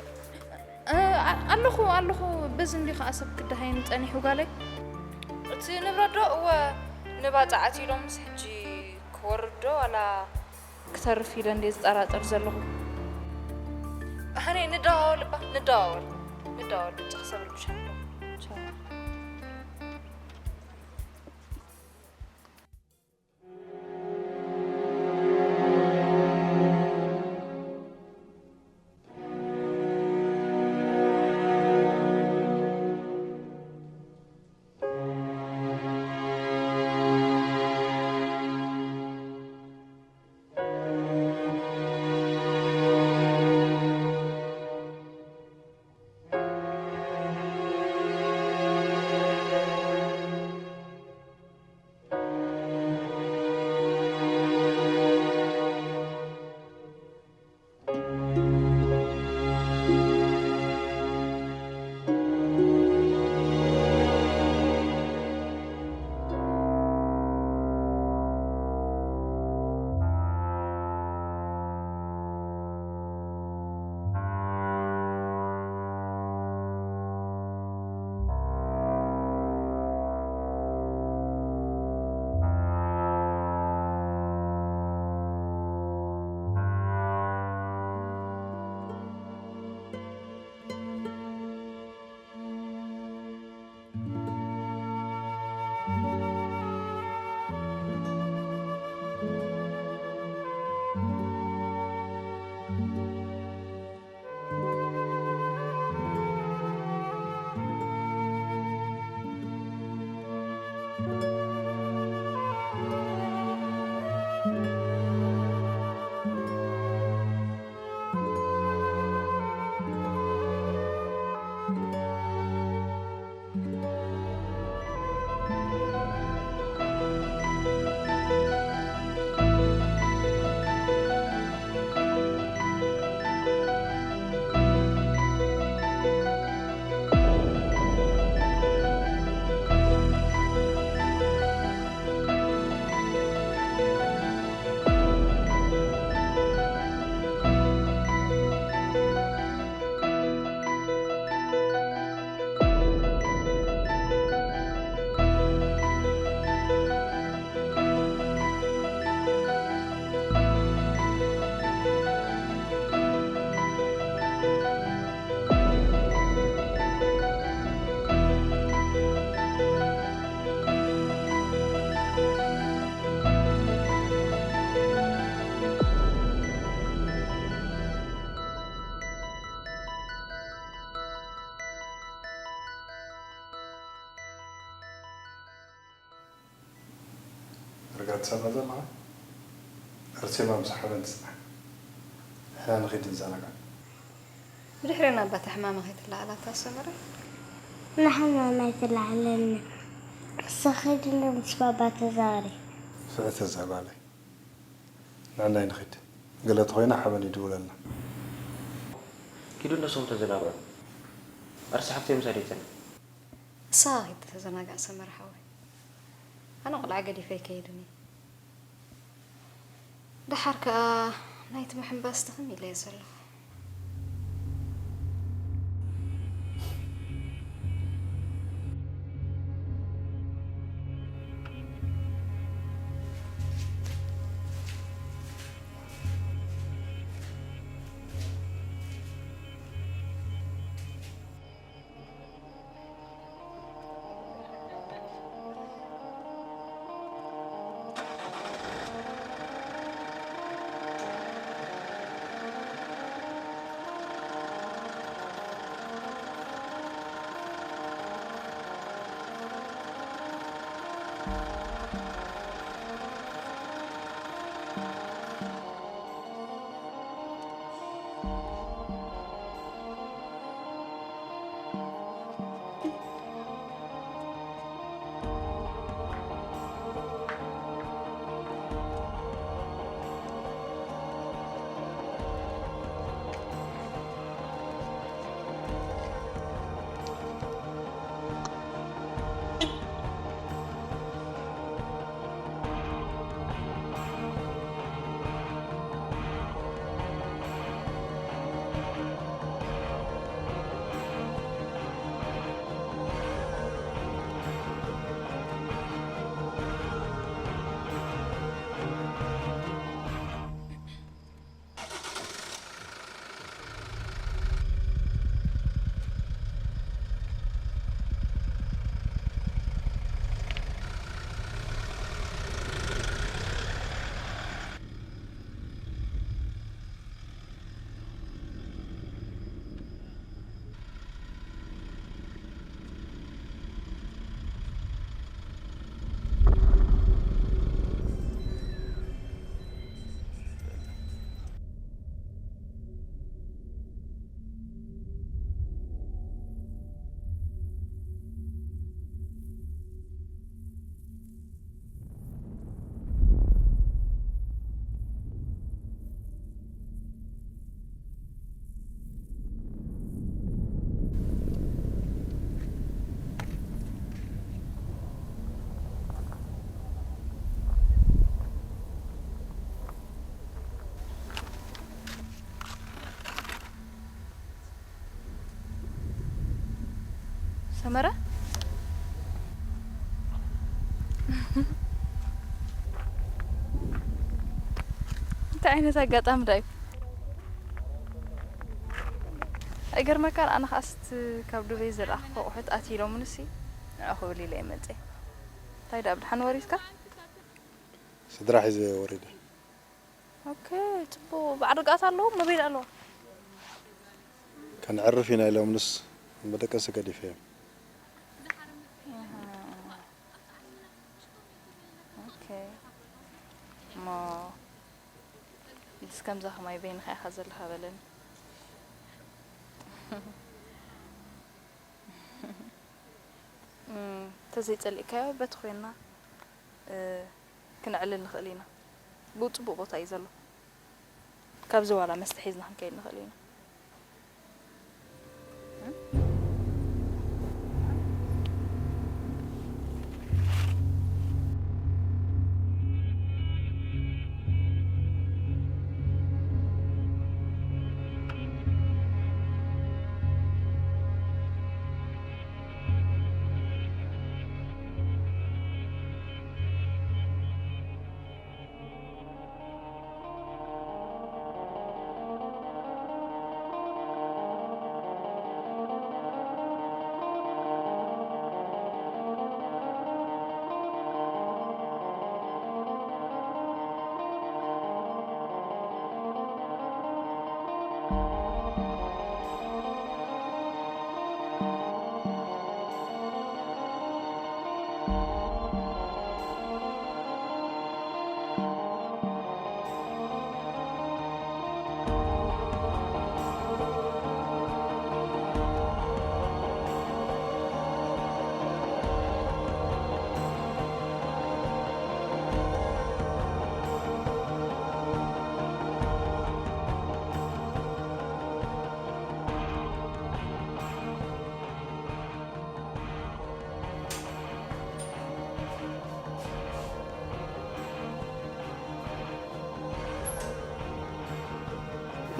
እ፣ ኣ-፣ ኣለኹ፣ ኣለኹ። በዚ እንዲ ኸዓ ሰብ ክደሃየኒ ጸኒሑ ጓለይ። እቲ ንብረት ዶ? እወ፣ ንባጽዕ ኣትዩ ኢሎምስ ሕጂ ክወርድ ዶ ዋላ ክተርፍ ኢለ እንድየ ዝጠራጠር ዘለኹ። ኣነ ንደዋወል እባ፣ ንደዋወል፣ ንደዋወል። ብቻ ክሰብ ርብሻ ኣሎ። ቻው። ገለ ትሰምዕ ዘለኻ? ኣርሴማ ምስ ሓበን ትጽናሕ። ንሕና ንኺድ ንዘናጋዕ። ብድሕሪና ኣባታ ሕማማ ከይትለዓላ እታ ሰመረ። ንሕማማ ኣይትለዓለልና። ንስኺ ኪዲ ምስ ባባ ተዛረቢ። ፍዕቲ እዛ ጓለይ። ንዕናይ ንኺድ። ገለ ተኾይና ሓበን ይድውለልና። ኪዱ እነሶም ተዘናግዑ። ኣርሲ ሓፍተይ ምሳደይተን። ንስኻ ኪድ ተዘናጋዕ ሰመረ ሓወይ። ኣነ ቆልዓ ገዲፈ ኣይከይድን እየ። ደሓር ከኣ ናይቲ ምሕንባስ ትኽም ኢለ እየ ዘለኹ። ሰመረ? እንታይ ዓይነት ኣጋጣሚ ዳዩ? ኣይገርመካን? ኣነ ከኣስ እቲ ካብ ዱበይ ዝለኣኽኩ ኣቑሑት ኣትዩ ኢሎምንሲ ንዑ ክብል ኢለ እየ መፅየ። እንታይ ደኣ ብድሓን ወሪድካ? ስድራ ሒዘ ወሪደ። ኦኬ፣ ጽቡቕ። ብዓል ርግኣት ኣለዎም? መበይን ኣለዎም? ከነዕርፍ ኢና ኢሎምንስ መደቀሲ ገዲፈዮም። ኣሃ። ኦኬ። እሞ ንስ ከምዛ ከማይ በይንኻ ኢኻ ዘለኻ በለኒ። እም፣ እንተዘይጸሊእካዮ በቲ ኮይንና፣ እ፣ ክነዕልል ንኽእል ኢና። ብኡ ጽቡቕ ቦታ እዩ ዘሎ። ካብዚ ዋላ መስተ ሒዝና ክንከይድ ንኽእል ኢና።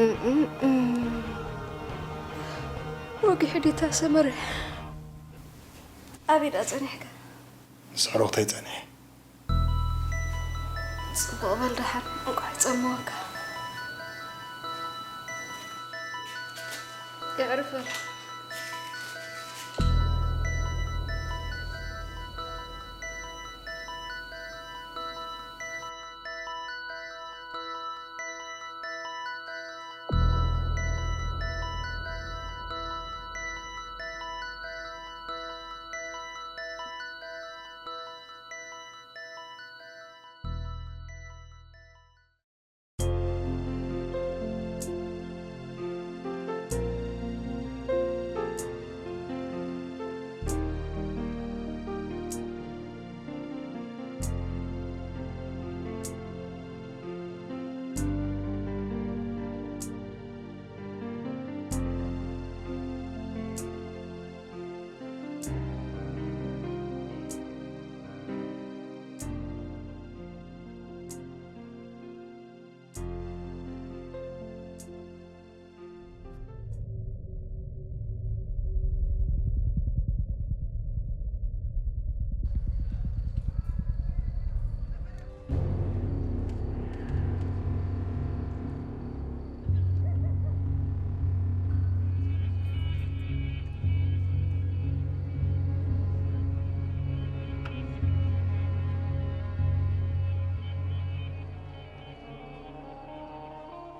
እም፣ እም፣ እም። ወጊሑ ዲታ ሰመረ? ኣበይ ደኣ ጸኒሕካ? ምስ ዕሩኽተይ ጸኒሐ። ጽቡቕ በል ደሓን፣ እንቋዕ ጸመወካ። የዕርፍ በል።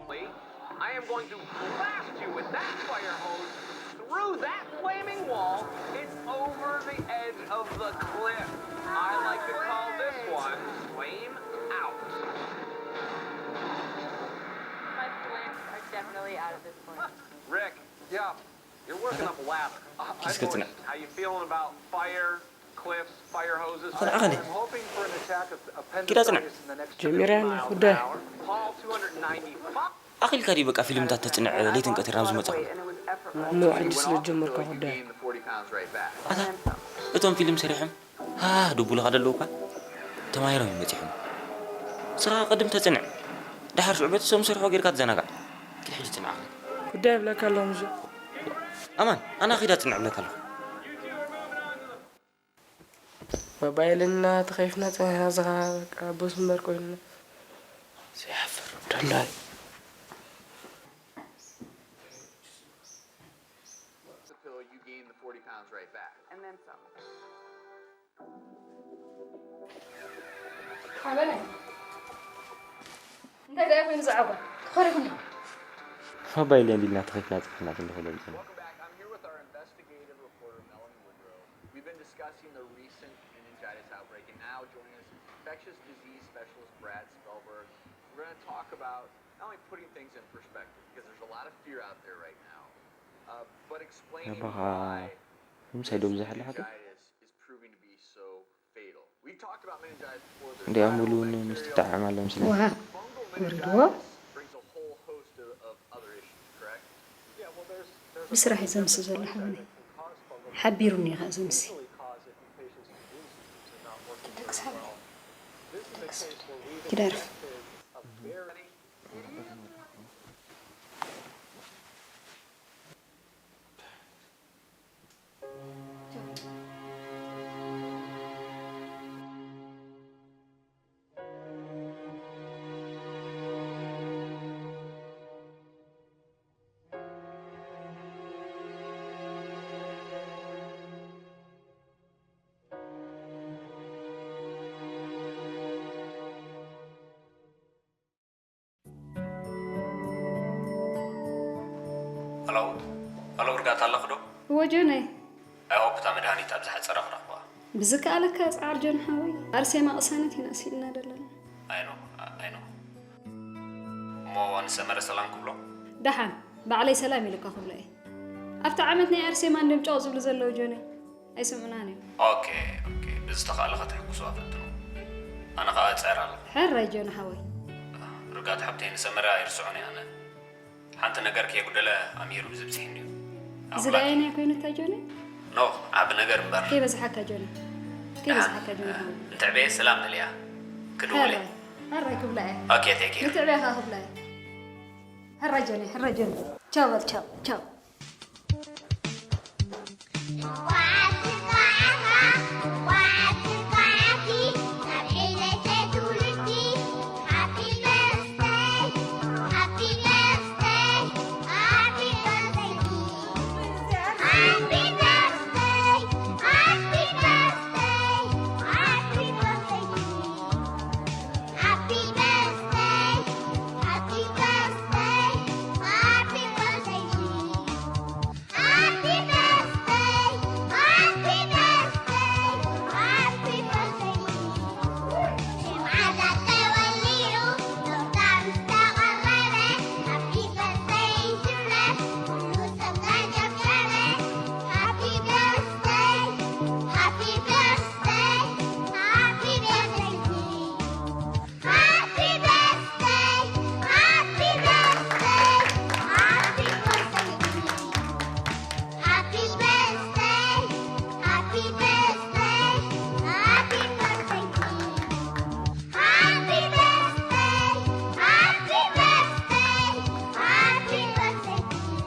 I am going to blast you with that fire hose through that flaming wall. It's over the edge of the cliff. I like to call this one Flame Out. My flames are definitely out at this point. Rick, yeah, you're working up a lather. Uh, Kiss ka tsina. How you feeling about fire, cliffs, fire hoses? Tsina, akane. I'm hoping for an attack of Kida tsina. Appendicitis in the next Jimmy fifty Ryan, miles an hour. Paul, two hundred ninety-five. ኣኺልካ ድዩ በቃ ፊልምታት ተጽንዕ ለይትን ቀትርን ኣብ ዝመጻኹ? እሞ ሕጂ ስለ ዝጀመርካ ጉዳይ። ኣታ እቶም ፊልም ሰሪሖም ሃ ደቡልኻ ደለዉ እኳ ተማሂሮም እዮም መጺሖም። ንስኻ ቅድም ተጽንዕ። ደሓር ሽዑ በቲ ሰም ሰርሖ ጌርካ ትዘናጋዕ። ኪድ ሕጂ ጽንዕ ኣኺል። ጉዳይ ይብለካ ኣለኹ ምሽ። ኣማን ኣና ኺዳ ጽንዕ እብለካ ኣለኹ። ሞባይልና ተኸፊትና ጸኒሕና፣ ዝኻ በቃ ቦስ እምበር ኮይንና። ዘይሓፍር ወዳንዳይ። ሓበነ። እንታይ ደኣ ኮይኑ ዛዕባ? ተኸሪኹና። ሞባይል እንዲልና ተኸፊትና ጸኒሕና ክንዲ ኾሎ ይጸና። We've been discussing the recent meningitis outbreak, and now joining us is infectious disease specialist Brad Spellberg. We're going to talk about not only putting things in perspective, because there's a lot of fear out there right now, uh, but explaining why this meningitis is proving to be so fatal. We've talked about meningitis before. There's እንዲያውም not ሙሉውን only ምስቲ bacterial, ጠዓም ኣሎ ምስለ። Wow. Fungal ወሪድዎ? Meningitis brings a whole host of, of other issues, correct? ብስራሕ እዩ ዘምሲ ዘሎ ሓውኒ። ሓቢሩኒ እዩ ከኣ ዘምሲ። ደቂ ሳሚ። ደቂ ሳሚ። ኪዳርፍ። ሄሎ፣ ሄሎ፣ ርጋት ኣለኺ ዶ? እወ ጆነይ። I hope እታ መድሃኒት ኣብ ዝሓጸረ ክረኽባ። ብዝከኣለካ ጻዓር ጆን ሓወይ። ኣርሴማ ቅሳነት ኢና ስኢልና ዘለና። I know, I know። እሞ ንሰመረ ሰላም ክብሎ? ደሓን፣ ባዕለይ ሰላም ኢሉካ ክብሎ እየ። ኣብቲ ዓመት ናይ ኣርሴማ እንድዮም ጨቕ ዝብሉ ዘለዉ ጆነይ። ኣይሰምዑናን እዮም። ኦኬ፣ ኦኬ። ብዝተኻእለ ከተሕጉስዋ ፈትኑ። ኣነ ኸኣ እጽዕር ኣለኹ። ሕራይ ጆን ሓወይ። ርጋት ሓብተይ ንሰመረ ኣይርስዖን እየ ኣነ። ሓንቲ ነገር ከየጉደለ ኣምሂሩ ብዝብጽሕ እንድዩ። እዚ ኣምላኽ ደኣ ኣየናይ ኮይኑ እታ ጆኒ? ኖ፣ ዓቢ ነገር እምበር። ከይበዝሓካ ጆኒ። ከይበዝሓካ ጆኒ ሓወይ። እንትዕበየ ሰላም በልያ። ክድውል እየ። ሕራይ፣ ሕራይ ክብላ እየ። ኦኬ፣ ቴክ ኬር። ንትዕበያ ኸኣ ክብላ እየ። ሕራይ ጆነይ፣ ሕራይ ጆነይ። ቻው በል፣ ቻው፣ ቻው። Happy birthday, happy birthday, happy birthday to you. Happy birthday, happy birthday, happy birthday to you. ሽምዓ ተወሊዑ ዶክተር ምስ ተቐረበ፣ Happy birthday ይዝረብ ኩሉ ሰብ እናጨብጨበ። Happy birthday, happy birthday, happy birthday to you. Happy birthday, happy birthday, happy birthday to you. Happy birthday, happy birthday, happy birthday to you. Happy birthday, happy birthday, happy birthday to you.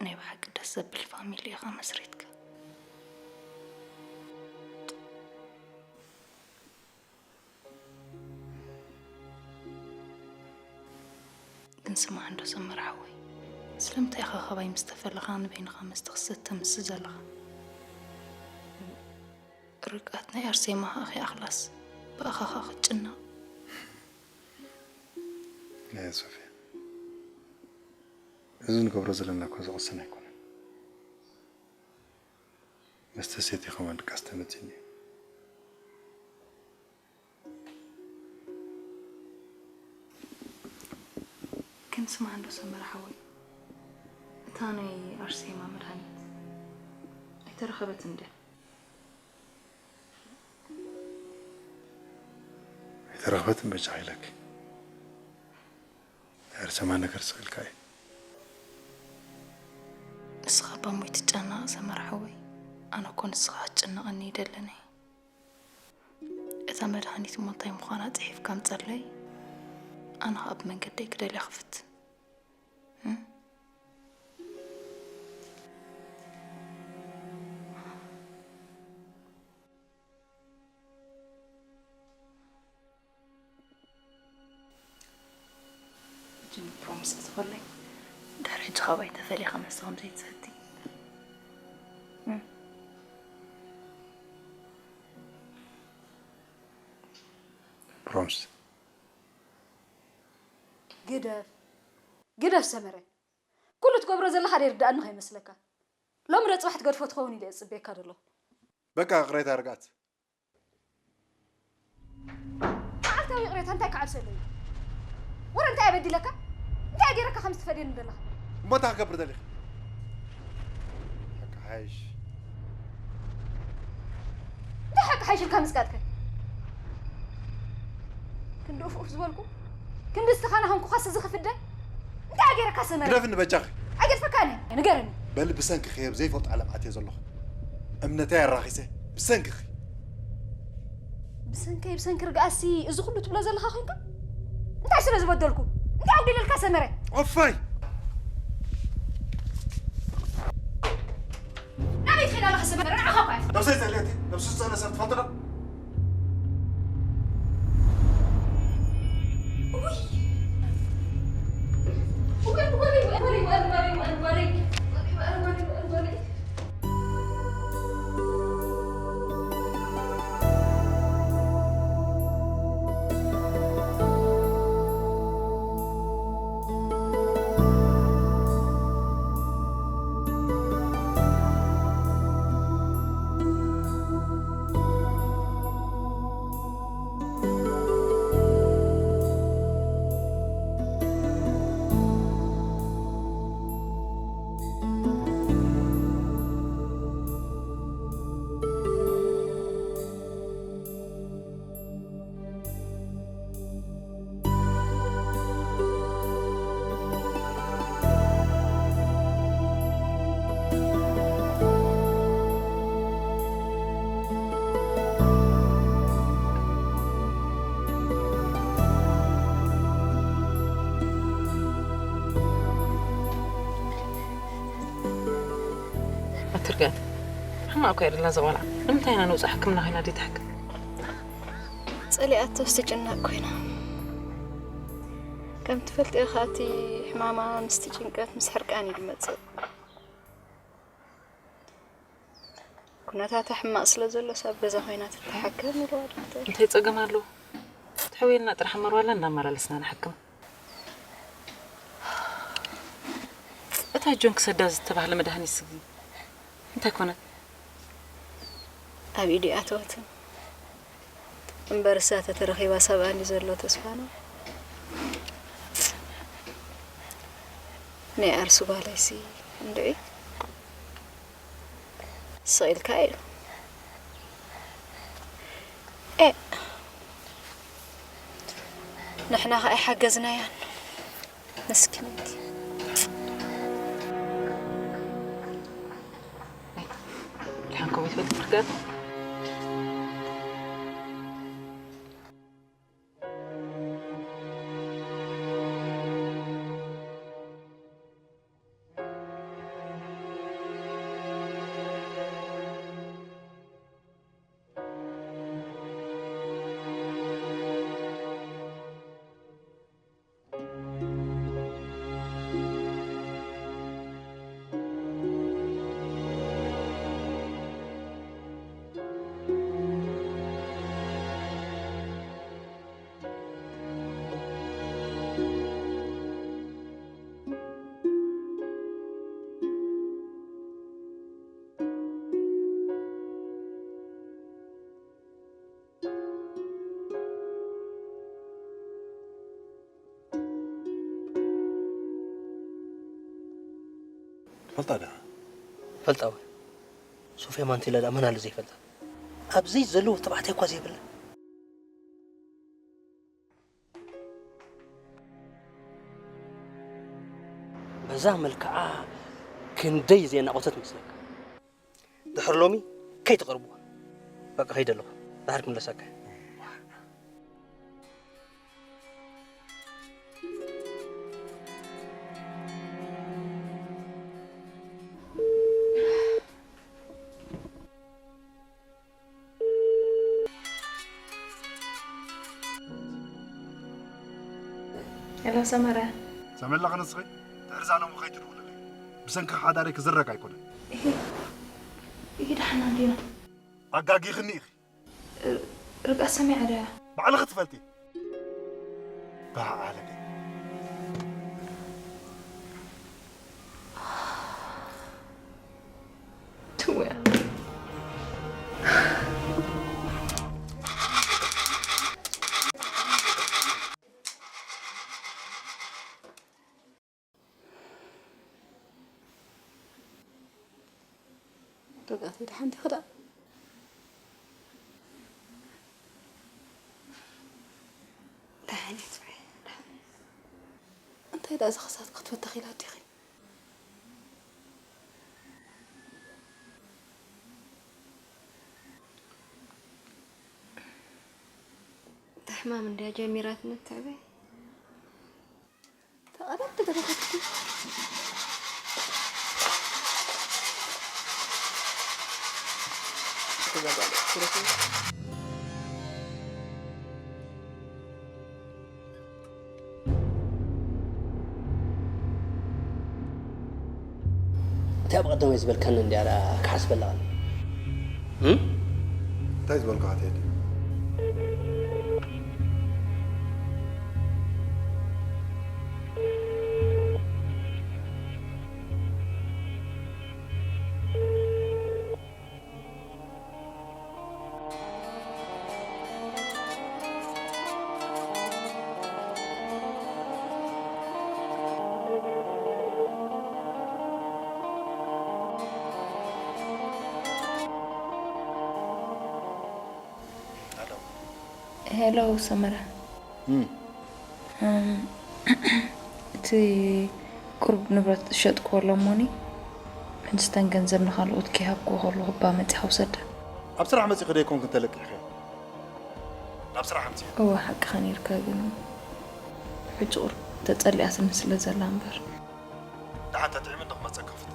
ናይ ብሓቂ ደስ ዘብል ፋሚሊ ኢኻ መስሪትካ። ግን ስማዕ እንዶ ሰመረ ሓወይ፣ ስለምንታይ ኢኻ ካባይ ምስ ተፈለኻ ንበይንኻ መስተ ክሰተ ምስ ዘለኻ? ርግኣት ናይ ኣርሴማ ከኣ ከይኣኽላስ ብኣኻ ከኣ ክትጭነቕ። ኣያ ሶፍያ፣ እዚ ንገብሮ ዘለና እኮ ዝቕሰን ኣይኮነን። መስተ ሰትየ ከማን ድቃስ ተመጺኒ እዩ። ግን ስማዕ እንዶ ሰመረ ሓወይ፣ እታ ናይ ኣርሴማ መድሃኒት ኣይተረኸበትን ድያ? ኣይተረኸበትን በጃኺ ኢለኪ። ናይ ኣርሴማ ነገር ስቕ ኢልካ እዩ። እስኻ እባ እሞ ኣይትጨነቕ ሰመረ ሓወይ። ኣነ እኮ ንስኻ ክትጭነቐኒ ይደለኒ። እዛ መድሃኒት እሞ እንታይ ምዃና ጽሒፍካ ምጸለይ፣ ኣነ ኸኣ ብመንገደይ ክደልያ ክፍትን። እም? ሕጂ ፕሮሚስ ክትኾለይ፣ ድሕሪ ሕጂ ካባይ ተፈሊኻ መስተ ከም ዘይትሰቲ። እም። ፕሮምስ። ግደፍ፣ ግደፍ ሰመረ። ኩሉ ትገብሮ ዘለኻ ዘይርድኣኒ ከይመስለካ። ሎሚ ዶ ጽባሕ ትገድፎ ትኸውን ኢለ እጽበየካ ዘለኹ። በቃ ቅሬታ ርግኣት። መዓልታዊ ይቕሬታ እንታይ ክዓብሰለይ? ወረ እንታይ ኣበዲለካ? እንታይ ገይረካ ከም ዝትፈድየኒ ዘለኻ? እሞ እንታይ ክገብር ደሊኻ? ሓቂ ሓይሽ። እንታይ ሓቂ ሓይሽ ኢልካ ምጽቃጥከ? ክንዲ ኡፍ ኡፍ ዝበልኩ፣ ክንዲ ዝተኻናኸንኩኻስ እዚ ክፍደ? እንታይ ገይረካ ሰመረ? ግደፍኒ በጃኺ። ኣይገድፈካን እየ፣ ንገረኒ። በሊ ብሰንክኺ እየ ኣብ ዘይፈልጦ ዓለም ኣትየ ዘለኹ። እምነተይ ኣራኺሰ ብሰንክኺ። ብሰንከይ ብሰንኪ ርግኣሲ እዚ ኩሉ ትብሎ ዘለኻ ኮንካ? እንታይ ስለ ዝበደልኩ? እንታይ ኣጉዲለልካ ሰመረ? ኦፋይ! ናበይ ትኸይድ ኣለኻ ሰመረ? ንዓኻ እኳ እየ። ነብሰይ ዘልየት ነብሱ ዝጸነ ሰብ ትፈልጥ ዶ? ውይ! ኣትርጋት ሕማቕ እኮ እያ ደላ እዛ ቆልዓ። ንምንታይ ኢና ንውፃእ ሕክምና ኮይና ደይ ትሓክም? ጸሊኣቶስ ትጭነቕ ኮይና። ከም ትፈልጥዮ ከኣ እቲ ሕማማ ምስቲ ጭንቀት ምስ ሕርቃን እዩ ዝመጽእ። ኩነታታ ሕማቕ ስለ ዘሎስ ኣብ ገዛ ኮይና ትተሓከም ኢልዋ ዶክተር። እንታይ ጸገም ኣለዎ? ተሕውየልና ጥራሕ እምበር ዋላ እንዳመላለስና ንሓክማ። እታ ጆን ክሰዳ ዝተባህለ መድሃኒት ስጊ እንታይ ኮነት? ኣብ ኢዱ ኣተወትን። እምበር እሳ ተተረኺባ ሰብኣን እዩ ዘሎ ተስፋና። ናይ ዓርሱ ጓለይሲ እንድዒ ስቕ ኢልካ እዩ። ኤ፣ ንሕና ኸኣ ኣይሓገዝናያን። መስኪነይቲ። ድሓን ከመይ ትፈልጥ ትርጋት? ፈልጣ ዳ? ፈልጣ ወይ? ሶፍያ ማንቴላ ዳ መን ኣሎ ዘይፈልጣ? ኣብዚ ዘለዉ ተባዕታይ እኳ ዘይብላ። በዛ መልክዓ ክንደይ ዘየናቖተት መስለካ? እታ ድሕሪ ሎሚ ከይትቐርብዋ። በቃ፣ ከይደ ኣለኹ። ድሓር ክምለሰካ። ሄሎ ሰመረ። ሰመላ፣ ንስኺ ድሕሪ ዛሎሙ ከይትድውልለይ። ብሰንኪ ሓዳረይ ክዝረግ ኣይኮነን። እሂ፣ እሂ፣ ደሓና እንዲና። ኣጋጊኽኒ ኢኺ። ር-፣ ርግኣት ሰሚዓ ድያ? ባዕልኺ ትፈልጢ። በዓለለይ። ትውያ። ርግኣተይ፣ ደሓን ዲኺ ደኣ? ደሓን እየ፣ ጽባሕ። ደሓን። እንታይ ደኣ እዛ ክሳድኪ ክትበተኽ ኢላ ዲኺ? እታ ሕማም እንድያ ጀሚራትኒ ትዕበ። ተቐረብ ተገረፈትኩ። እታ ብቐደመይ ዝበልካኒ እንድያ ደኣ ክሓስበላ ቀኒ። እም? እንታይ ዝበልኩኻ ቴዲ? ሄሎ ሰመረ። እም። እም፣ እቲ ቁሩብ ንብረት ዝሸጥክዎ ኣሎ እሞኒ፣ ሕጂ እተን ገንዘብ ንኻልኦት ከይሃብክዎ ከለኹ እባ መጺኻ ውሰደን። ኣብ ስራሕ መጺኺ ዶ ኣይኮንክን ተለቂሕክዮ? ናብ ስራሕ ኣምጺኤ። እወ፣ ሓቅኻ ነይርካ፣ ግን ሕጂ ቁሩብ ተጸሊኣትኒ ስለ ዘላ እምበር። ደሓን ተጥዒመ እንዶ ክመጸካ ክፍትን።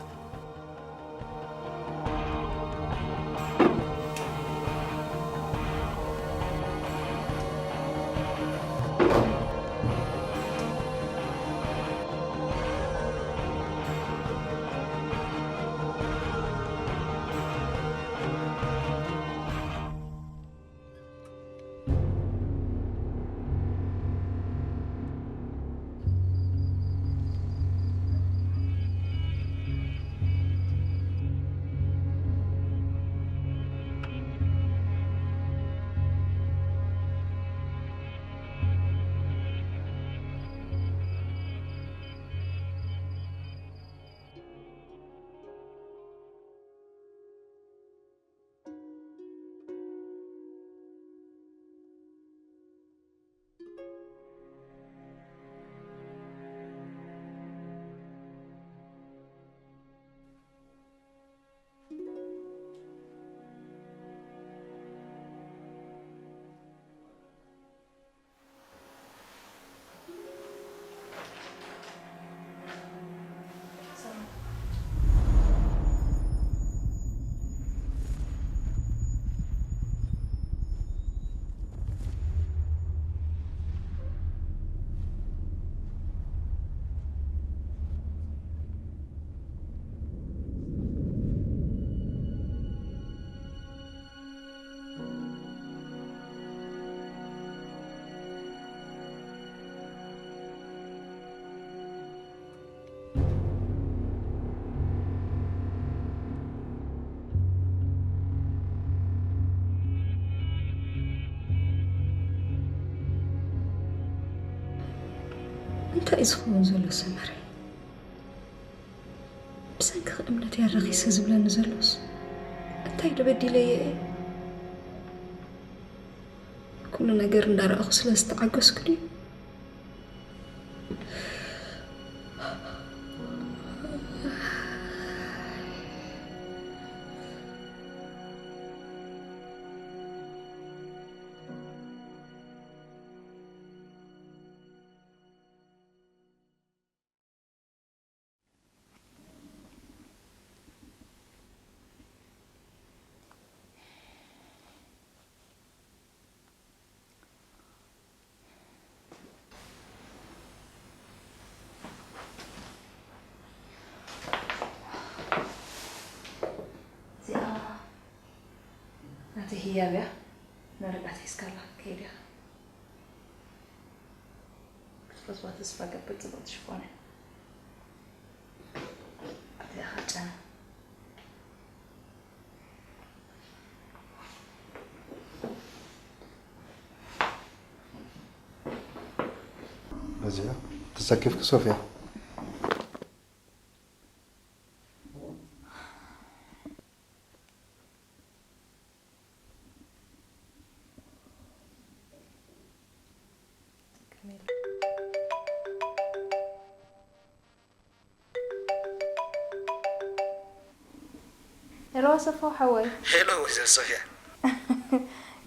እንታይ እዩ ዝኸውን ዘሎ ሰመረ? ብሰንኪ እምነት እያ ረኺሰ ዝብለኒ ዘሎስ እንታይ ዶ በዲለየ እየ? ኩሉ ነገር እንዳረኣኹ ስለ ዝተዓገስኩ ድዩ? ህያብ እያ። መረዳእታ ሒዝካላ ከይድ ኢኻ። ክትፈትዋ ተስፋ ገብር። ጽብቕቲ ሽፎን እያ። ኣትያ ኸጨና። በዚኣ ተሰኪፍኪ ሶፍያ። ሄሎ ኣሰፋው ሓወይ። ሄሎ ወይዘሮ ሶፍያ።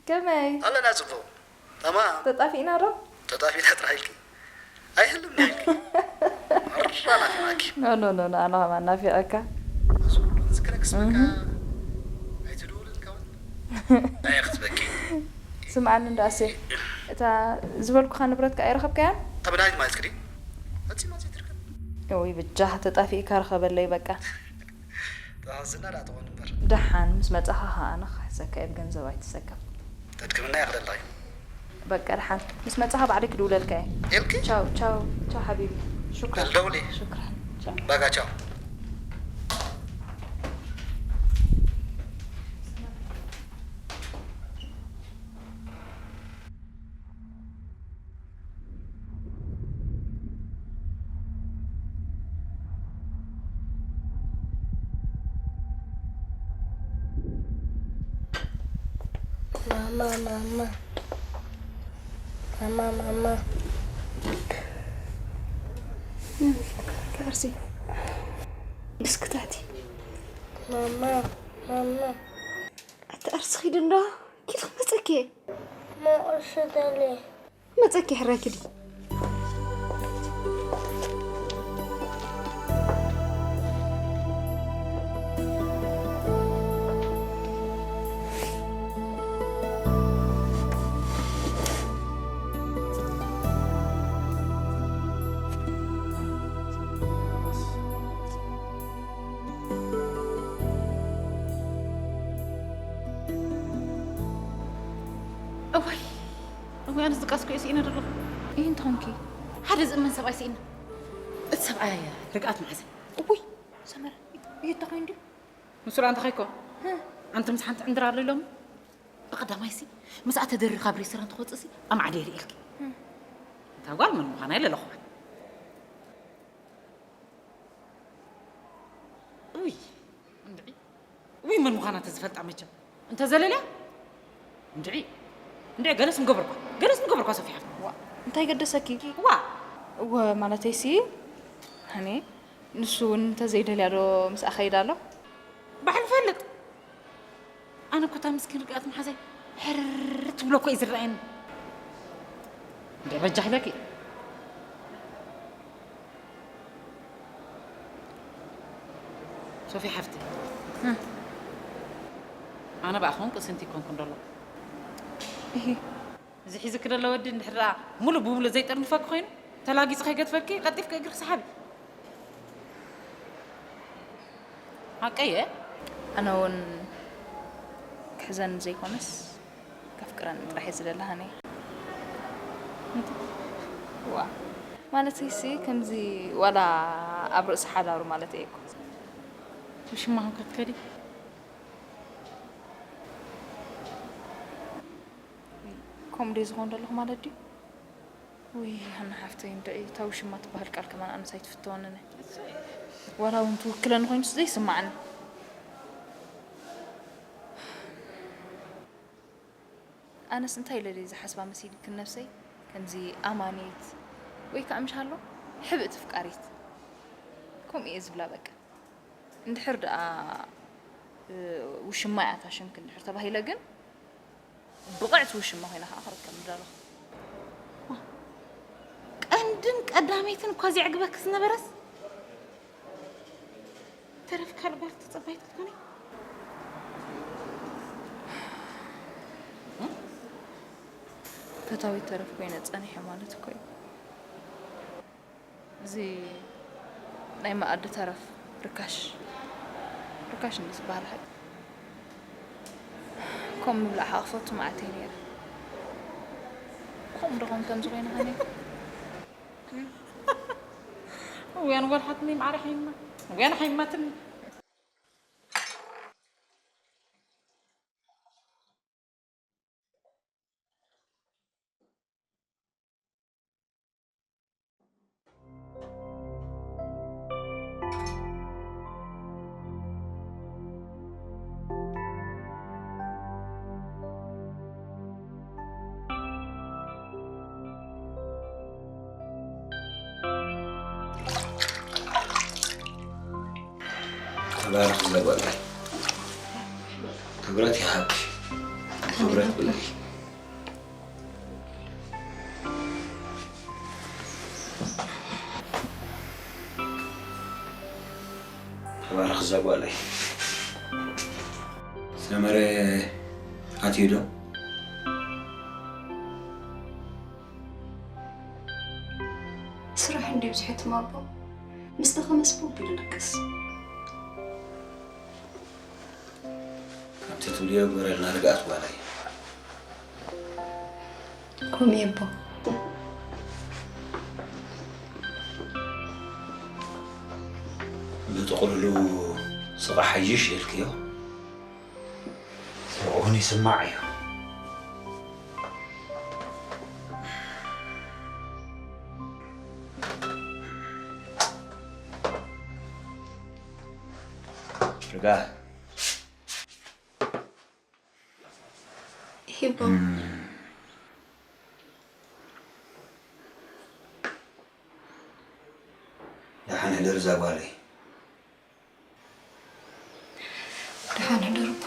ከመይ? ኣለና ጽቡቕ። ተማም። ተጣፊእና ዶ? ተጣፊእና ጥራሕ ኢልኪ። ኣይህልም ኢልኪ። መራ ናፊቓኪ። ኖ፣ ኖ፣ ኖ፣ ኖ፣ ኣነ ከማን ናፊቐካ። ዝክረክስ በቃ እህ። ኣይትደውልን ከውን። ኣይ ክትበኪ። ስምዓኒ እንዳ ኣሴ፣ እታ ዝበልኩኻ ንብረትካ ኣይረኸብካያን? እታ መድሃኒት ማለት ክዲ? ፈጺማ ዘይትርከብ። ወይ ብጃኻ ተጣፊእካ ርኸበለይ በቃ። ተሓዝና ደኣ ትኾን እምበር። ደሓን ምስ መጻኻ ኸኣ ኣነ ክሕሰካ እየ፣ ብገንዘብ ኣይትሰከፍ። ተድክምና እያ ክደላ እዩ። በቃ ደሓን ምስ መጻኻ ባዕለይ ክድውለልካ እየ። ኢልኪ? ቻው፣ ቻው፣ ቻው ሓቢቢ። ሹክራን። ደውሊ። ሹክራን። ቻው። በቃ ቻው። ማማ ማማ ማማ ማማ ከርሲ እስክታቲ ማማ ማማ ኣቲ ኣርሲ ኺድ እንዶ ኪድ ክመፀኪ እየ። መቑርሲ ደልየ። መጸኪ ሕራይ ክዲ። እዋይ፣ እዋይ፣ ኣነስ ድቃስ እኮ እየ ስኢነ ዘለኹ። እይ፣ እንተኾንኪ? ሓደ ዝእመን ሰብኣይ ስኢነ። እቲ ሰብኣይ ርግኣት መሓዘ። እውይ፣ ሰመረ፣ እዩ እንተኾይኑ ድዩ? ንሱ ደኣ እንታይ እኮ? ህ። ኣንቲ ምስ ሓንቲ ዕንድራ ኣሎ ኢሎም። ብቐዳማይሲ፣ ምስኣ ተደሪሩ ካብ ሬስቶራንት ክወፅእሲ፣ ኣማዕድ የርእየልኪ። ህ። እታ ጓል መን ምዃና ኣይለለኹዋን። ውይ፣ እንድዒ። ውይ፣ መን ምዃና ተዝፈልጣ መቸም። እንተዘለልያ? እንድዒ። እንድዒ፣ ገለስ ምገበርኳ። ገለስ ምገበርኳ፣ ሶፊያ። ዋ፣ እንታይ ገደሰኪ? ዋ። እወ፣ ማለተይሲ፣ ሃኒ፣ ንሱ እውን እንተዘይደልያ ዶ ምስኣ ኸይዳ ኣሎ? ባዕሉ ፈልጥ። ኣነ እኮ እታ ምስኪን ርግኣት መሓዛይ ሕርር ትብሎ እኮ እዩ ዝረኣየኒ። እንድዒ፣ በጃ ኢለኪ። ሶፊ ሓፍቲ፣ እህ። ኣነ ብኣኹን ቅስንቲ ይኮንኩ እንደሎ። እሂ። እዚ ሒዝኪ ደሎ ወዲ እንድሕር ደኣ ሙሉእ ብሙሉእ ዘይጠርንፈኪ ኮይኑ፣ ተላጊጹ ከይገድፈኪ፣ ቀልጢፍኪ እግርኪ ሰሓቢ። ሓቀየ? ኣነ እውን ክሕዘኒ ዘይኮነስ፣ ከፍቅረኒ ጥራሕ እየ ዝደሊ ሃኒ። ዋ፣ ማለተይሲ ከምዚ ዋላ ኣብ ርእሲ ሓዳሩ ማለት እየ እኮ። ውሽማኹም ክትከዲ? ከምኡ ድየ ዝኾን ዘለኹ ማለት ድዩ? ውይ፣ ሃና ሓፍተይ፣ እንድዒ እታ ውሽማ ትበሃል ቃል ከማን ኣነስ ኣይትፍተወንን እያ። ዋላ እውን ትውክለኒ ኮይኑስ ዘይስማዓኒ። ኣነስ እንታይ ኢለ ድየ ዝሓስባ መሲልክን ነብሰይ? ከምዚ ኣማኒት ወይ ከዓ ምሽ ኣሎ ሕብእቲ ፍቃሪት። ከምኡ እየ ዝብላ በቃ። እንድሕር ደኣ፣ እ፣ ውሽማ እያ እታ ሽምኪ እንድሕር ተባሂለ ግን፣ ብቕዕቲ ውሽማ ኮይና ከዓ ክርከብ ምደለኹ። ቀንድን ቀዳመይትን እኳ ዘዕግበኪ ዝነበረስ፣ ተረፍ ካልእ ጓል ተጸባይት ክትኮኒ? ፈታዊት ተረፍ ኮይነ ጸኒሐ ማለት እኮ እዩ። እዚ ናይ መኣዲ ተረፍ ርካሽ፣ ርካሽ እንዲ ዝበሃል ሓቂ። እኮ ከምኡ ምብላዕኻ ክፈቱ መዓልተይ ነይረ። ከምኡ ዶ ከምዚ ኮይነ ከ ነይረ? እውያን ጓል ሓትነይ ማዕረ ሓይማ። እውያን ሓይማትኒ። ተባረኽ እዛ ጓለይ። ክብረት ይሃብኪ። ክብረት ብለይ። ተባረኽ እዛ ጓለይ። ሰመረ ኣትዩ ዶ? ስራሕ እንድዩ ብዝሕትም ኣቦ። ምስ ደኸመስ ቡብ ኢሉ ድቅስ። ከምቲ ትብልዮ ግበረልና ርግኣት ጓለይ። ከምኡ እየ ኣቦ። ብጥቕልሉ ስቓ ሓይሽ ኢልክዮ። ስቕ እውን ይስማዕ እዩ። ርጋ። ሂቦ። ደሓን ሕደር እዛ ጓለይ። ደሓን ሕደር እቦ።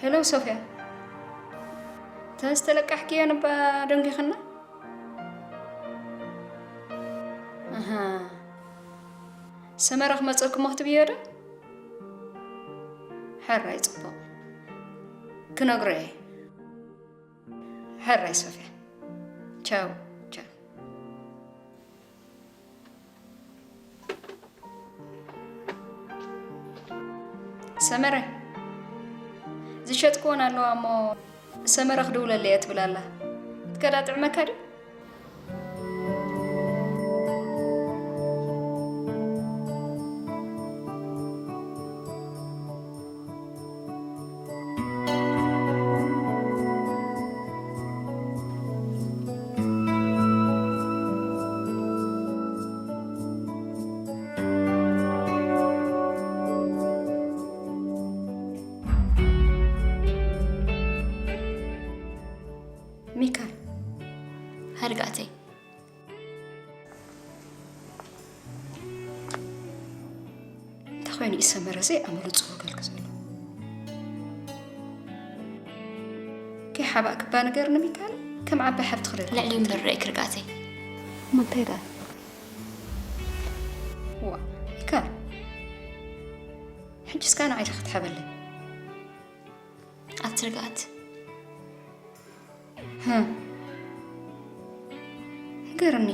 ሄሎ ሶፍያ፣ እተን ዝተለቃሕክየን እባ ደንጊኽና? ኣሃ፣ ሰመረ ክመፀኩም ክትብዮ ዶ? ሕራይ፣ ፅቡቕ፣ ክነግሮ እየ። ሕራይ ሶፍያ፣ ቻው ቻው። ሰመረ፣ ዝሸጥክወን ኣለዋ እሞ ሰመረ ክድውለለይ እየ ትብል ኣላ። ክትከዳ ጥዕመካ ድዩ? ሚካል፣ ሃርጋተይ። እንታይ ኮይኑ እዩ ሰመረ ዘይኣመሉ ዝፅወገርክ ዘሎ? ከይሓባእክባ ንገርኒ ሚካል፣ ከም ዓባይ ሓብቲ ክረድእ ልዕሊ እምበር ርኣይክ ርግኣተይ። እሞ እንታይ ደኣ? ዋ፣ ሚካል፣ ሕጂ እስካ ንዓይ ዶ ክትሓበለይ? ኣቲ ርግኣት። ሃ። ንገርኒ።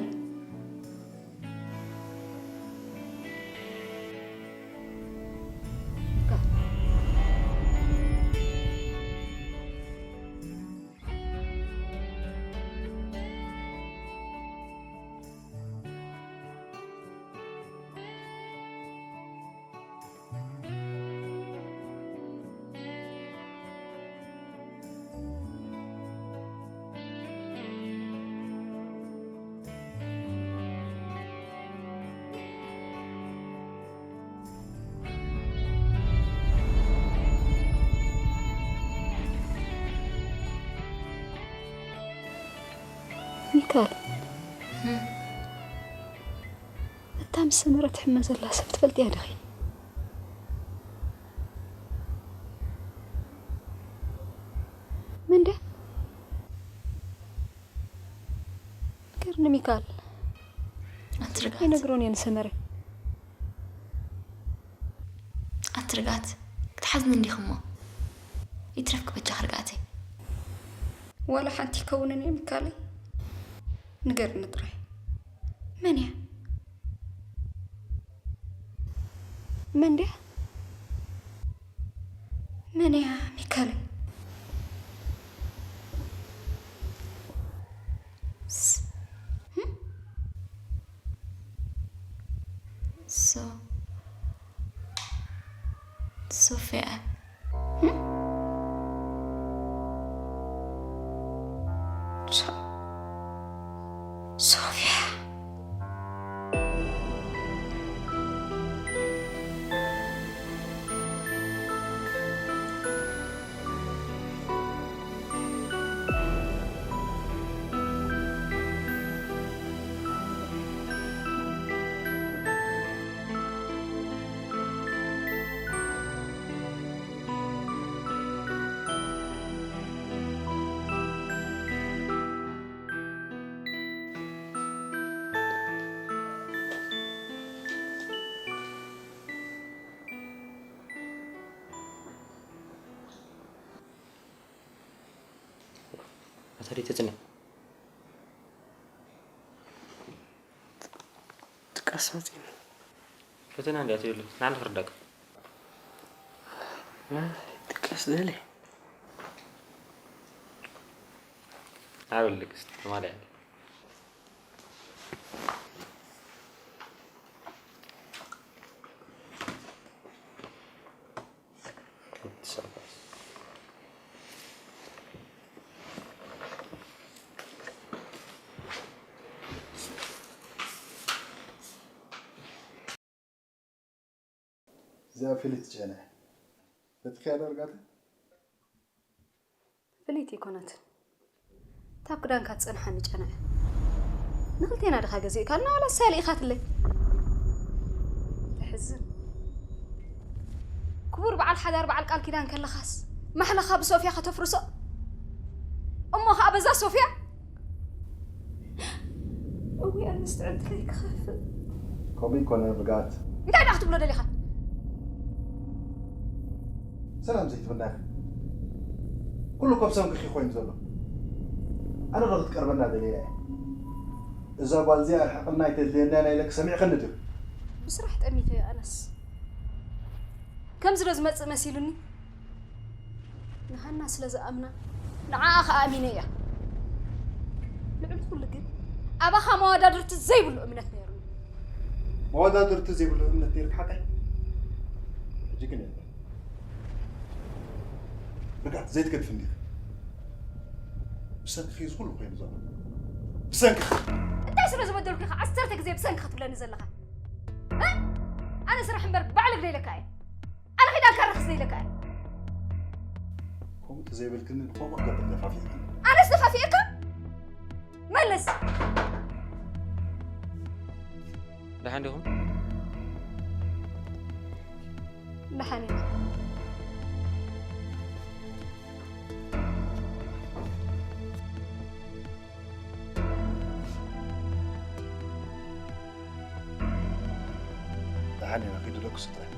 ሚካል፣ እታ ምስ ሰመረ ትሕመ ዘላ ሰብ ትፈልጥያ ዲኺ? መን ድያ? ንገርኒ ሚካል። ኣትርጋት። ኣይነግሮን እየ ንሰመረ። ኣትርጋት። ክትሓዝኒ እንዲኹሞ። ይትረፍክ በጃ ክርጋተይ። ዋላ ሓንቲ ይከውንን እየ ሚካለይ። ንገርኒ ጥራይ። መን እያ? መን ድያ? መን እያ ሚካለይ? ስ-፣ ህም? ሶ-፣ ሶፊያ። ህም? ቻ-፣ ሶፊያ። ኣታ ደይ ተጽንዕ። ድቃስ መጺኒ። ፈተና እንድያ ትብል፣ ንዓና ክርዳካ። ድቃስ ዘለ። ኣበል ድቅስ፣ ተማልያ። እዚኣ ፍልይቲ ጨና እያ። ፈቲኽያ ዶ ርጋታ? ፍልይቲ ኣይኮነትን። እታ ኣብ ክዳንካ ትጸንሓኒ ጨና እያ። ንኽልቴና ድኻ ገዚእካልና ዋላ እሳ ልኢኻትለይ? ተሕዝን። ክቡር በዓል ሓዳር በዓል ቃል ኪዳን ከለኻስ ማሕላኻ ብሶፍያ ከተፍርሶ? እሞ ኸኣ በዛ ሶፍያ? እውይ፣ ኣነስ ጥዕምቲ ከይክኸፍእ። ከምኡ ኣይኮነን ርግኣት። እንታይ ደኣ ክትብሎ ደሊኻ? ሰላም ዘይትብልና ኢኻ። ኩሉ እኮ ብሰንክኺ ኮይኑ ዘሎ። ኣነ ዶ ክትቀርበና ደሊለ እየ? እዛ ጓል እዚኣ ርሕቕልና ኣይተድልየና ኢለኪ ሰሚዕክኒ ድዩ? ብስራሕ ጠሚተ እየ ኣነስ። ከምዚ ዶ ዝመጽእ መሲሉኒ? ንሃና ስለ ዝኣምና፣ ንዓኣ ኸኣ ኣሚነ እያ። ልዕሊ ኩሉ ግን፣ ኣባኻ መወዳድርቲ ዘይብሉ እምነት ነይሩኒ። መወዳድርቲ ዘይብሉ እምነት ነይሩኪ ሓቀይ? ሕጂ ግን የለን። ርግኣት ዘይትገድፊ እንዲኺ። ብሰንክኺ እዚ ኩሉ ኮይኑ ዘሎ። ብሰንክኺ። እንታይ ስለ ዝበደልኩ ኢኻ ዓሰርተ ግዜ ብሰንክኺ ትብለኒ ዘለኻ? እ? ኣነ ስራሕ እምበር ባዕሊ ግደለካ እየ። ኣነ ኺዳን ከርኽስ ዘይለካ እየ። ከምኡ ተዘይበልክኒ፣ ከምኡ ክገብር ደፋፊእክኒ። ኣነስ ደፋፊእካ? መልስ። ደሓን ዲኹም? ደሓን ኢና። ደሓን ኢና፣ ኪዱ ደቅሱ ጥራይ።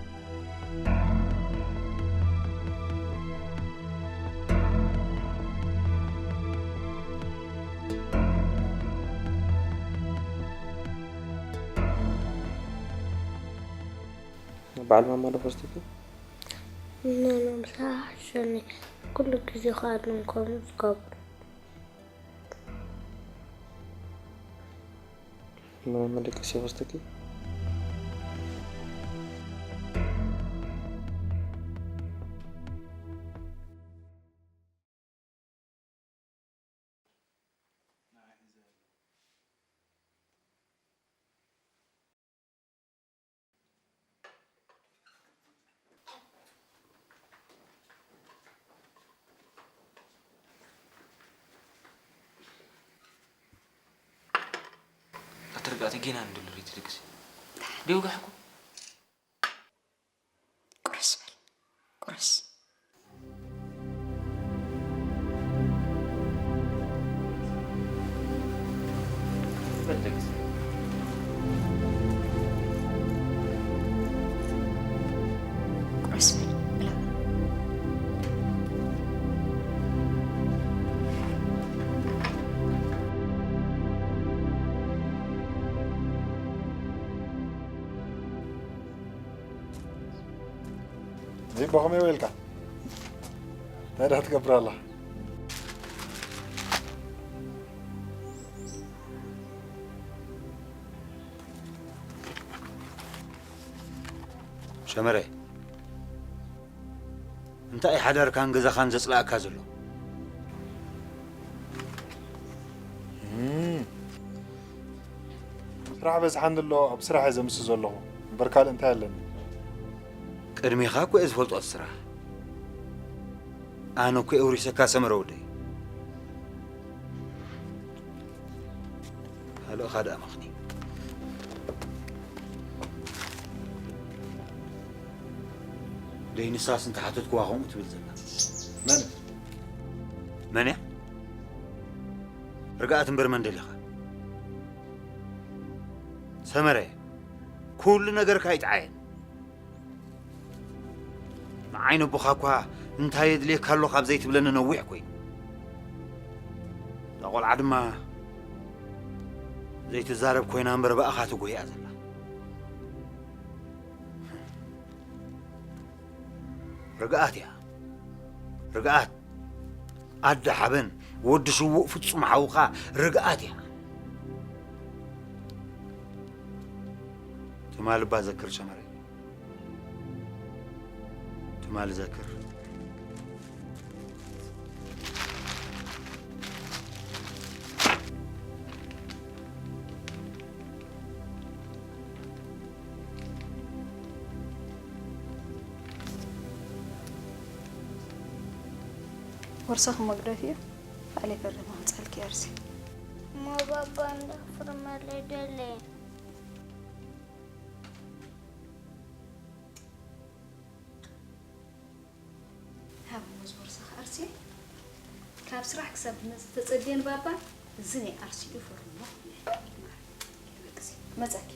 በዓል ማማ ዶ ፈስቲቱ? ኖ፣ ኖ፣ ምሳሕ ሸኒ ኩሉ ግዜ ከኣ ከምኡ ዝገብሩ። ማማ ደቂ ሲወስተኪ? ኣቲ ጌና ንድልሪ ትድግስ። ዲውጋሕኩ። ቁርስ በል ቁርስ። ቁርስ በል ብላ። ዚቦ ከመይ ውዒልካ? እንታይ ደኣ ትገብር ኣለኻ? ሸመረ፣ እንታይ ሓዳርካን ገዛኻን ዘጽላእካ ዘሎ? ስራሕ በዝሓኒ ኣሎ፣ ኣብ ስራሕ እየ ዘምሲ ዘለኹ እምበር ካልእ እንታይ ኣለኒ? ቅድሚኻ እኮ እየ ዝፈልጦ እቲ ስራሕ። ኣነ እኮ እየ ውሪሰካ ሰመረ ወደይ። ካልእኻ ደኣ መኽኒ። ደይ ንሳስ እንተሓተትክዋ ከምኡ ትብል ዘላ። መን? መን እያ? ርግኣት እምበር መን ደሊኻ? ሰመረ፣ ኩሉ ነገርካ ኣይጠዓየን። ንዓይ ነቦኻ እኳ እንታይ የድልየካ ኣሎ ካብ ዘይትብለኒ ነዊሕ ኮይኑ። እዛ ቆልዓ ድማ ዘይትዛረብ ኮይና እምበር ብኣኻ ትጉህ እያ ዘላ። ርግኣት እያ ርግኣት። ኣደ ሓበን ወዲ ስዉእ ፍጹም ሓውኻ ርግኣት እያ። ትማል እባ ዘክር ሰመረ። ትማል ዘክር። ቦርሳኺ መግደፊ እዩ። ባዕለይ ፈርመ ኣምጻልኪ ኣርሲ። እሞ ባባ እንዳ ፍርመለይ ደለየ። ሃብሞ ዝወርሰኻ ኣርሲ ካብ ስራሕ ክሳብ ዝመጽእ ተጸብየን ባባ። እዚ ናይ ኣርሲ እዩ ፈርሞ። መጸኪ።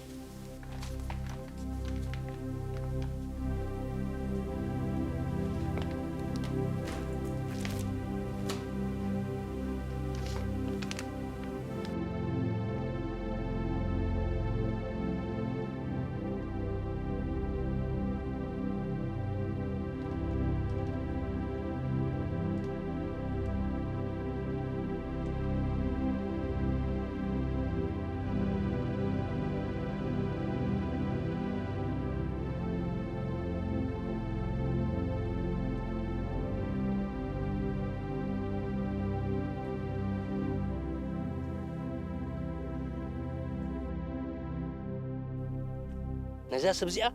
ነዛ ሰብ እዚኣ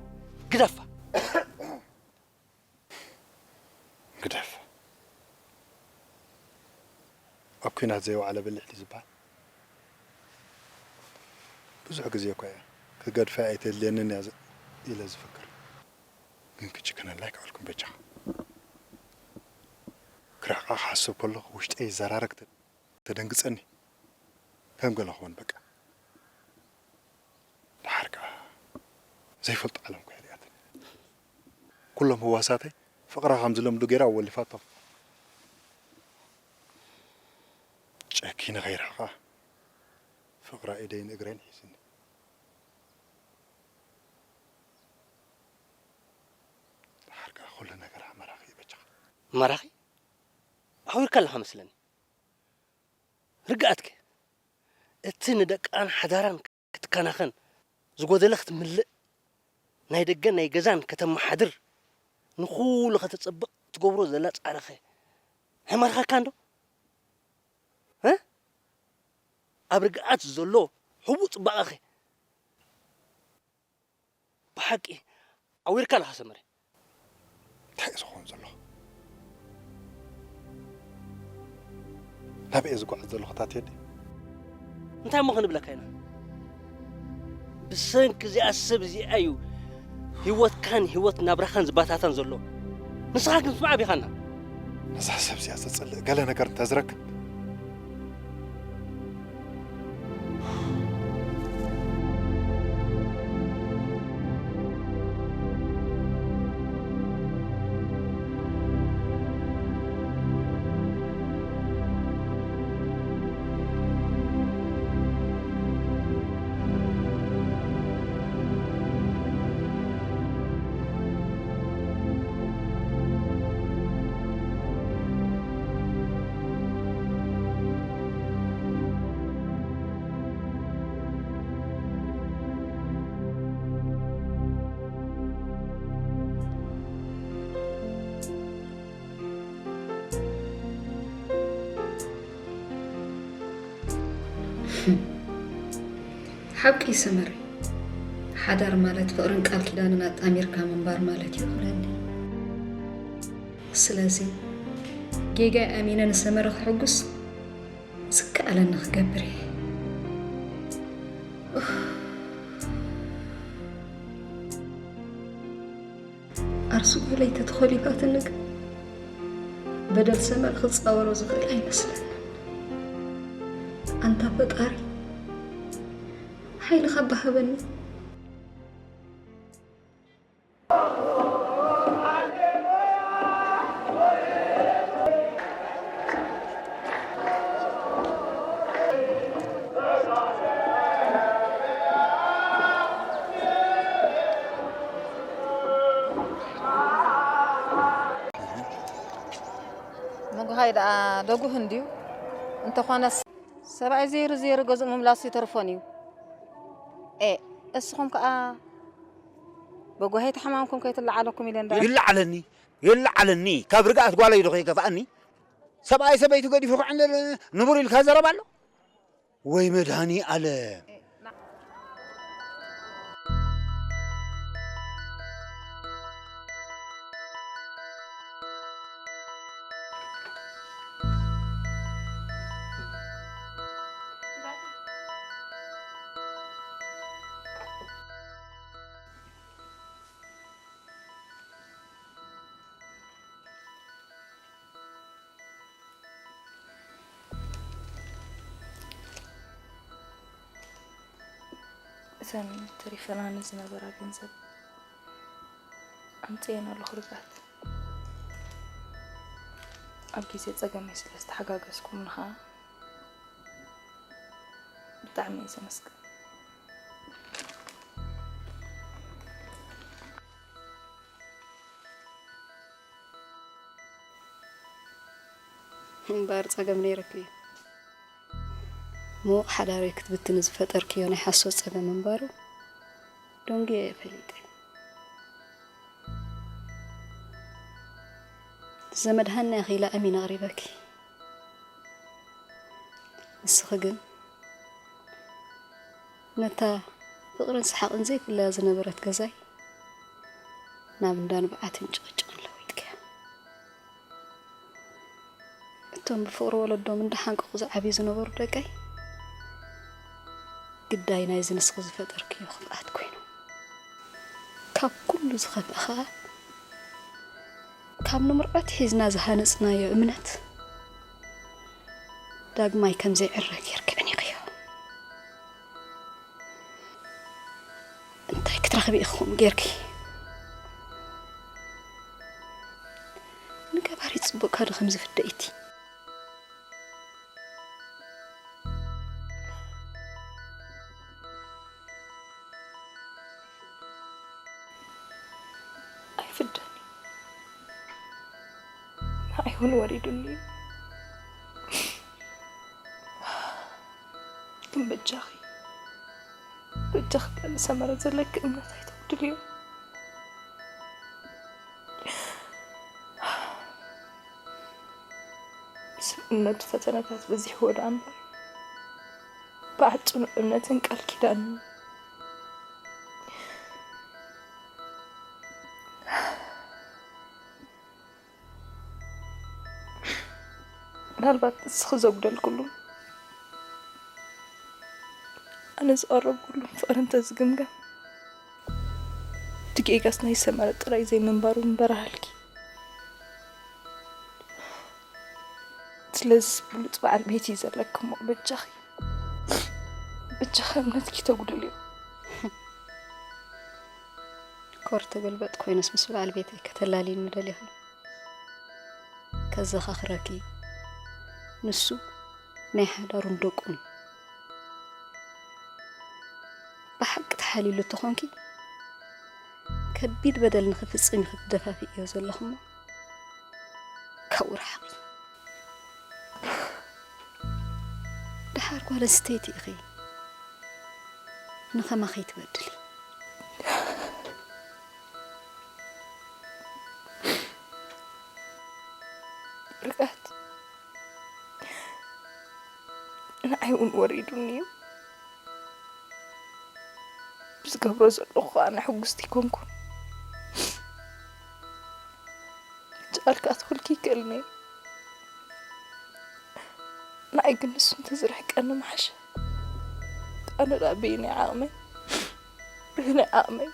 ግደፋ። ግደፍ። ኣብ ኲናት ዘይወዓለ በሊሕ ድዩ ዝበሃል? ብዙሕ ግዜ እኳ እየ ክገድፋ ኣይተድልየንን እያ ኢለ ዝፍክር፣ ግን ክጭክነላ ኣይከኣልኩን። በጃኻ ክርሕቓ ክሓስብ ከለኹ ውሽጠይ ይዘራረግ፣ ተደንግጸኒ። ከም ገለ ክኾን በቃ። ደሓር ከኣ ዘይፈልጦ ዓለም እኳ እያ ሪኣትኒ። ኩሎም ህዋሳተይ ፍቕራ ከም ዝለምዱ ገይራ ወሊፋቶም። ጨኪነ ከይርሕቓ ፍቕራ ኢደይን እግረይን ሒዝኒ። ደሓር ከኣ ኩሉ ነገራ መራኺ እዩ በጃኻ። መራኺ? ኣሕዊርካ ኣለኻ መስለኒ። ርግኣትከ እቲ ንደቃን ሓዳራን ክትከናኸን ዝጎደለ ክትምልእ ናይ ደገን ናይ ገዛን ከተመሓድር ንኹሉ ከተጸብቕ ትገብሮ ዘላ ጻዕርኸ ኣይማርኻካን ዶ? እ ኣብ ርግኣት ዘሎ ሕቡእ ጽባቐኸ ብሓቂ ዓዊርካ ኣለኻ ሰመረ። እንታይ እዩ ዝኸውን ዘሎ? ናበይ እየ ዝጓዓዝ ዘለኹ እታ ቴዲ? እንታይ እሞ ክንብለካ ኢና? ብሰንኪ እዚኣ ሰብ እዚኣ እዩ ህይወትካን ህይወት ናብራኻን ዝበታተን ዘሎ። ንስኻ ግን ስማዕ ቢኻና። ነዛ ሰብ እዚኣ ዘጽልእ ገለ ነገር እንተዝረክብ። ሓቂ ሰመረ፣ ሓዳር ማለት ፍቕርን ቃል ኪዳንን ኣጣሚርካ ምንባር ማለት እዩ ክብለኒ። ስለዚ ጌጋይ ኣሚነ ንሰመረ ክሕጉስ ዝከኣለኒ ክገብር እየ። ኣርሱ ጓለይ ተተኾሊፋትኒ ግን በደል ሰመረ ክጻወሮ ዝኽእል ኣይመስለንን። ኣንታ ፈጣሪ ሓይልኻ እባ ሃበኒ። መጉሃይ ደኣ ደጉህ እንድዩ። እንተኾነስ ሰብኣይ ዘይሩ ዘይሩ ገዝኡ ምምላሱ ይተርፎን እዩ። ኤ፣ እስኹም ከኣ በጓሂ ተሓማምኩም ከይትለዓለኩም ኢለ እንዳ ይለዓለኒ፣ ይለዓለኒ። ካብ ርግኣት ጓለይ ዶ ከይከፍኣኒ? ሰብኣይ ሰበይቱ ገዲፉ ክዕንድር ንቡር ኢልካ ዘረባ ኣሎ? ወይ መድሃኒ ኣለም። እተን ተሪፈናኒ ዝነበራ ገንዘብ ኣምጽኤን ኣለኹ ርግኣት። ኣብ ግዜ ጸገመይ ስለ ዝተሓጋገዝኩምኒ ኸኣ ብጣዕሚ እየ ዘመስግን። እምበር ጸገም ነይረኪ እዩ። ምዉቕ ሓዳረይ ክትብትኒ ዝፈጠርክዮ ናይ ሓሶት ጸገም ምንባሩ ደንጉየ እየ ፈሊጠ። ዘመድ ሃና ኢኺ ኢለ ኣሚነ ኣቕሪበኪ። ንስኺ ግን ነታ ፍቕርን ሰሓቕን ዘይፍለያ ዝነበረት ገዛይ ናብ እንዳ ንብዓትን ጭቕጭቕን ለዊጥክያ። እቶም ብፍቕሪ ወለዶም እንዳሓንቀቑ ዝዓብዩ ዝነበሩ ደቀይ ግዳይ ናይዚ ንስኺ ዝፈጠርክዮ ክፍኣት ኮይኑ። ካብ ኩሉ ዝኸፍኣ ኸኣ ካብ ንምርዖት ሒዝና ዝሃነጽናዮ እምነት ዳግማይ ከም ዘይዕረ ጌርኪ ኣዕኒቕዮ። እንታይ ክትረኽቢ ኢኺ ከምኡ ጌርኪ? ንገባሪ ጽቡቕካ ዶ ከም ዝፍደ ኢቲ? ኣይፍደን እዩ። ንዓይ እውን ወሪዱኒ እዩ። ግን በጃኺ፣ በጃኺ ልዕሊ ሰመረ ዘለኪ እምነት ኣይተጉድልዮ። ስምዕነቱ ፈተነታት በዚሕዎ ደኣ እምበር፣ ብዓጽኑ እምነትን ቃል ኪዳንን። ምናልባት ንስኺ ዘጉደልክሉ ኣነ ዝቐረብኩሉን ፍቕሪ እንተዝግምገም፣ እቲ ጌጋስ ናይ ሰመረ ጥራይ ዘይምንባሩ ምበራሃልኪ። ስለዚ ብሉጽ በዓል ቤት እዩ ዘለኪ እሞ በጃኺ፣ በጃኺ እምነትኪ ተጉድልዮ። ኮር ተገልበጥ ኮይኑስ ምስ በዓል ቤተይ ከተላልይኒ ደሊኺ? ከዘኻኽረኪ፣ ንሱ ናይ ሓዳሩን ደቁን እዩ። ብሓቂ ተሓልይሉ እንተኾንኪ፣ ከቢድ በደል ንኽፍጽም ኢኺ ትደፋፍእዮ ዘለኺ እሞ፣ ካብኡ ርሓቒ። ደሓር ጓል ኣንስተይቲ ኢኺ፣ ንኸማ ከይትበድሊ። ርግኣት ንዓይ እውን ወሪዱኒ እዩ። ብዝገብሮ ዘለኹ ከዓ ናይ ሕጉስቲ ኣይኮንኩን። ጃል ክኣትወልኪ ይክእልኒ እዩ። ንዓይ ግን ንሱ እንተዝርሕቀኒ ምሓሸ። ኣነ ደኣ በየናይ ዓቕመይ፣ በየናይ ዓቕመይ?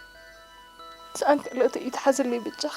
ሰኣን ክእለቱ እዩ፣ ተሓዝለይ በጃኺ።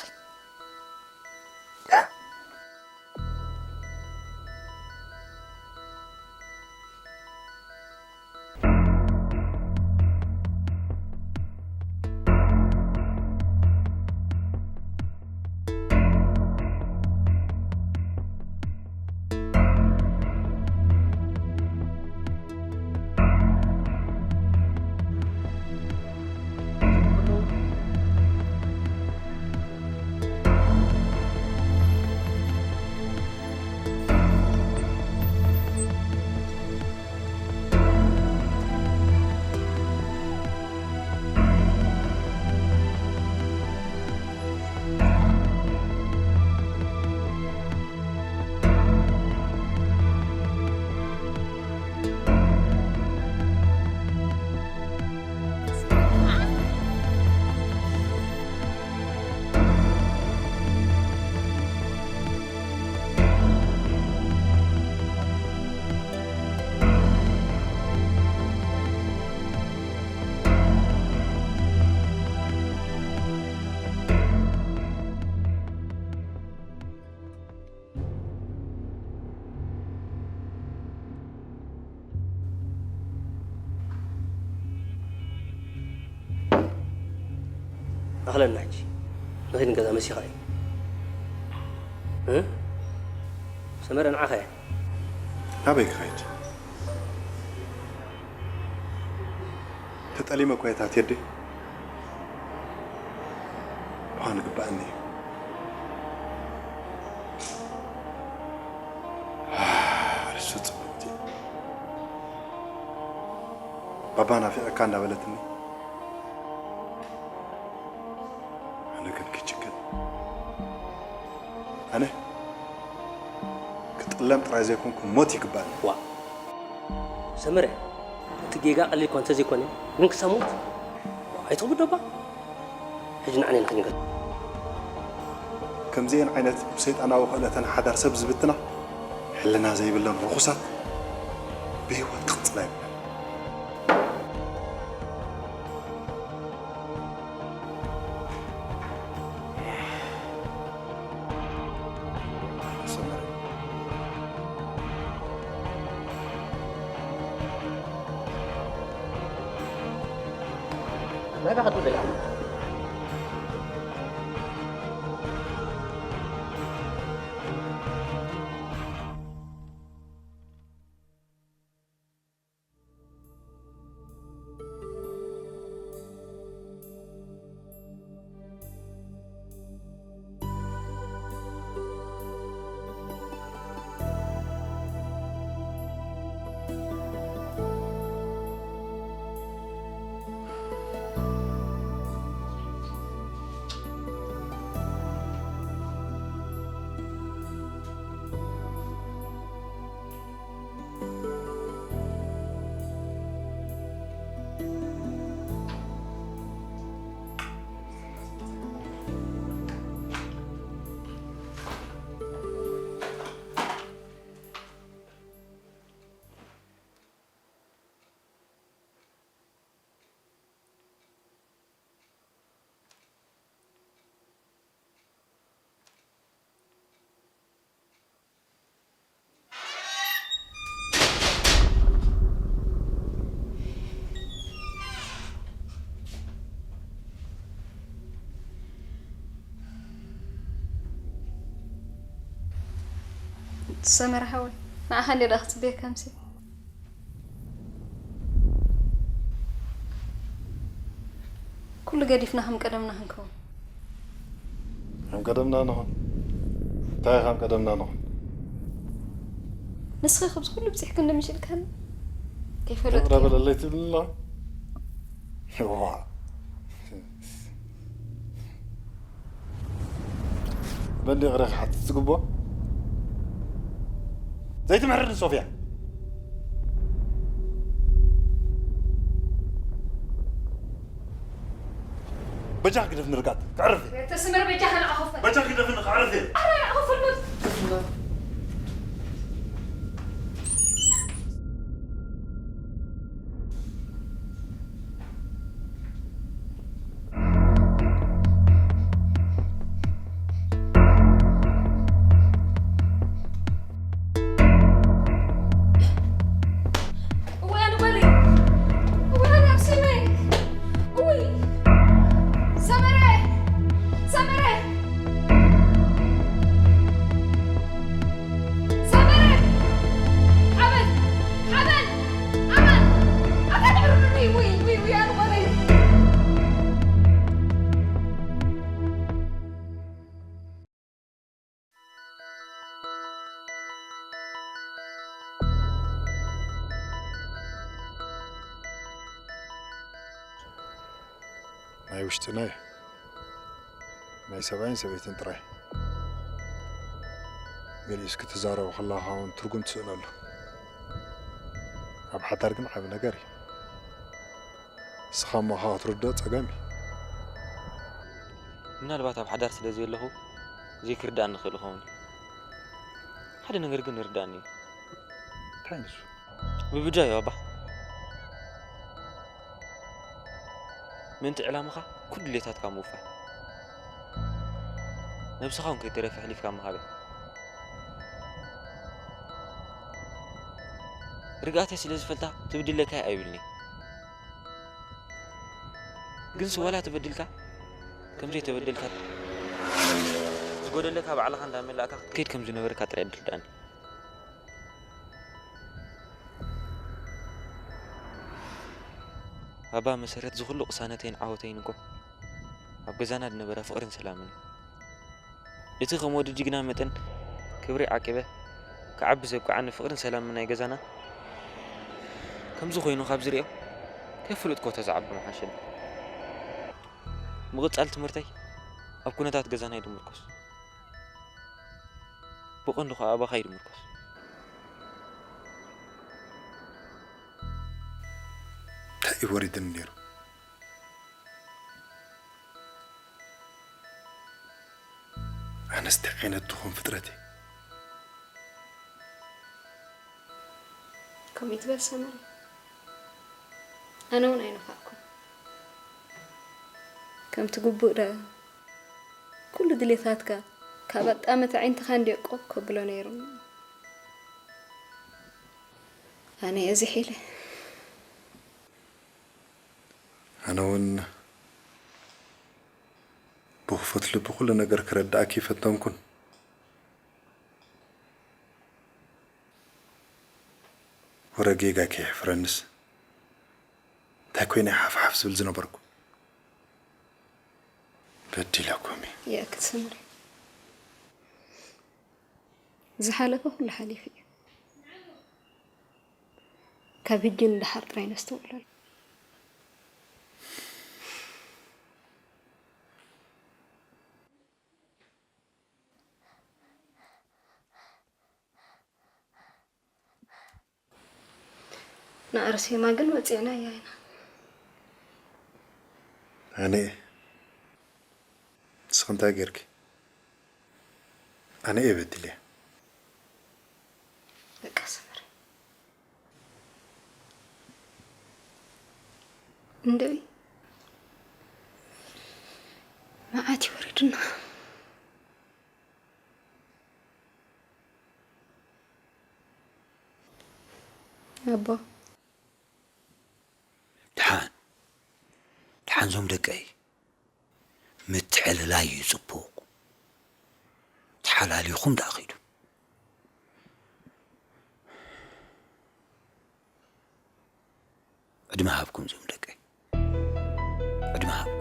ኣኽለና ሕጂ ንኸይድ ንገዛ መሲኻ እዩ። እ? ሰመረ ንዓኻ እያ። ናበይ ክኸይድ? ተጠሊመ እኮ እየ ታትየደ። ምዃን ይግባኣኒ እዩ። ርሱ ጽብቕቲ። ባባ ናፊቐካ እንዳበለትኒ። ኣነ ግን ክጅግን። ኣነ ክጥለም ጥራይ ዘይኮንኩ ሞት ይግባኒ። ዋ፣ ሰመረ፣ እቲ ጌጋ ቀሊል እኳ እንተዘይኮነ፣ ግን ክሳብ ሞት ኣይትኽብዶ እባ። ሕጂ ንዓኒ ንኽንገር። ከምዚአን ዓይነት ብሰይጣናዊ ክእለተን ሓዳር ሰብ ዝብትና፣ ሕልና ዘይብለን ርኹሳት ብህይወት ክቕጽላ ይብለን። ሰመረ ሓወይ፣ ንዓኻ እንድየ ደኣ ክጽበየካ ኣምስየ። ኩሉ ገዲፍና ከም ቀደምና ክንከውን። ከም ቀደምና ንኹን? እንታይ ከም ቀደምና ንኹን? ንስኺ ካብዚ ኩሉ ብጺሕኪ እንደምሽ ኢልካኒ ከይፈለጥክዮ። ይቕረ በለለይ ትብልኒ ኣለኺ? እዋ። በል ይቕረ ክሓትት ዝግብኦ? ዘይትምሕርኒ ሶፍያ። በጃ ግደፍኒ ርጋት፣ ክዕርፍ እየ። ተስምር በጃ ከነኣኹፈ። በጃ ግደፍኒ፣ ክዕርፍ እየ። ኣረ ኣኹፈ ልሙት። እዋይ ኣነ ጓለይ፣ እዋይ ኣነ ኣክሱመይ፣ እውይ ሰመረ፣ ሰመረ፣ ሰመረ፣ ሓበን፣ ሓበን፣ ኣማን፣ ኣታ ትዕርርኒ፣ ውይ፣ ውይ፣ ውይ ኣነ ጓለይ። ናይ ውሽጥና እዩ። ናይ ሰብኣይን ሰበይትን ጥራይ። ገሊኡስ ክትዛረቦ ከለኻ እውን ትርጉም ትስእነሉ። ኣብ ሓዳር ግን ዓቢ ነገር እዩ። ንስኻ እሞ ኣኻ ክትርድኦ ጸገም እዩ። ምናልባት ኣብ ሓዳር ስለ ዘየለኹ ዘይክርድኣኒ ይኽእል ይኸውን እዩ። ሓደ ነገር ግን ይርድኣኒ እዩ። እንታይ ንሱ? ምብጃ እዩ ኣባ። ምእንቲ ዕላማኻ ኩሉ ድሌታትካ ምውፋይ። ነብስኻ እውን ከይተረፈ ኣሕሊፍካ ምሃብ እያ። ርግኣተይ ስለ ዝፈልጣ ትብድለካ እያ ኣይብልኒ። ግንስ ዋላ ተበዲልካ ከም ዘይተበደልካ፣ ዝጎደለካ ባዕልኻ እንዳመላእካ ክትከይድ ከም ዝነበረካ ጥራይ ትርድኣኒ። ኣባ መሰረት ዝኹሉ ቅሳነተይን ዓወተይን እኮ ኣብ ገዛና ዝነበረ ፍቕርን ሰላምን እዩ። እቲ ከም ወዲ ጅግና መጠን ክብሪ ዓቂበ ክዓቢ ዘብቅዓኒ ፍቕርን ሰላምን ናይ ገዛና ከምዚ ኮይኑ ካብ ዝርእዮ ከይፈለጥኩ ተዝዓቢ ምሓሸኒ። ምቕጻል ትምህርተይ ኣብ ኩነታት ገዛና እዩ ዝምርኮስ። ብቐንዱ ኸኣ ኣባኻ እዩ ዝምርኮስ። እንታይ እዩ ወሪድኒ ነይሩ? ኣነስ እንታይ ዓይነት ድኹም ፍጥረት እየ? ከምኡ ትበል ሰመረ። ኣነ እውን ኣይነፋዕኩን። ከምቲ ግቡእ ደኣ ኩሉ ድሌታትካ ካብ ኣጣመተ ኣዒንትኻ እንድየ ቆብ ከብሎ ነይሩ። ኣነ እዚ ሒለ። ኣነ እውን ብኽፉት ልቢ ኩሉ ነገር ክረድኣኪ ይፈተንኩን። ወረ ጌጋ ከየሕፍረንስ እንታይ ኮይነ ሓፍሓፍ ዝብል ዝነበርኩ? በዲለኩም እየ። የእክል ሰመረ። ዝሓለፈ ኩሉ ሓሊፉ እዩ። ካብ ሕጂ ንደሓር ጥራይ ነስተውዕለሉ። ንኣርሴማ ግን ወጺዕናያ ኢና። ኣነ ንስኺ እንታይ ጌርኪ? ኣነ እየ በዲለ። በቃ ሰመረ። እንደይ መዓት ይወርድና። ኣቦ። ደሓን፣ ደሓን ዞም ደቀይ፣ ምትሕልላይ እዩ ጽቡቕ። ተሓላሊኹም ደኣ ኺዱ። ዕድመ ሃብኩም እዞም ደቀይ። ዕድመ ሃብኩም።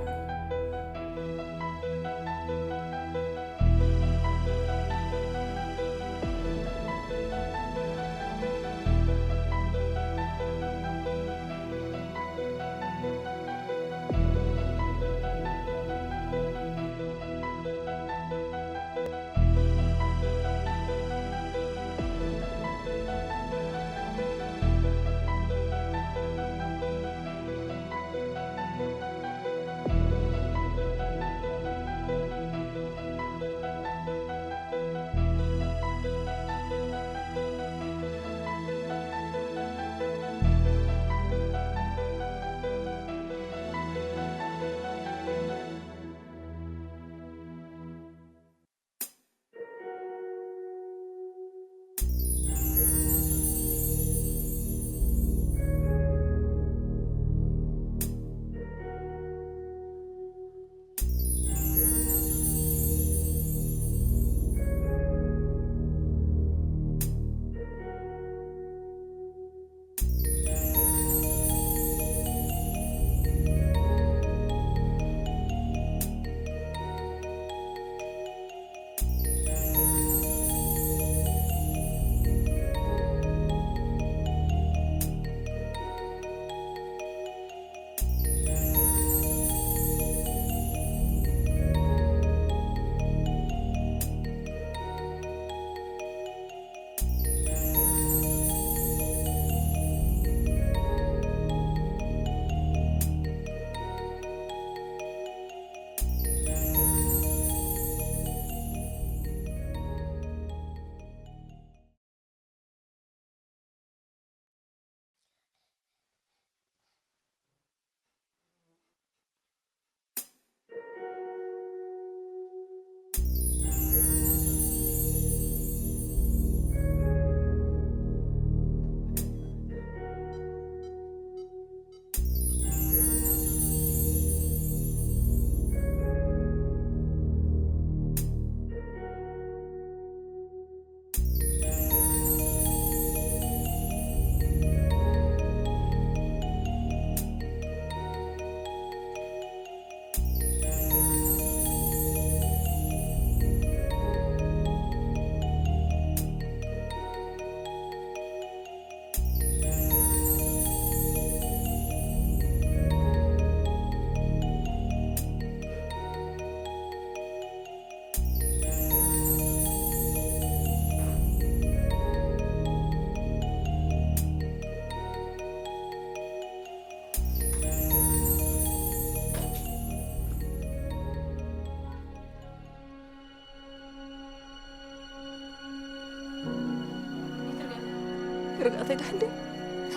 ርግኣተይ ደሓን ድያ?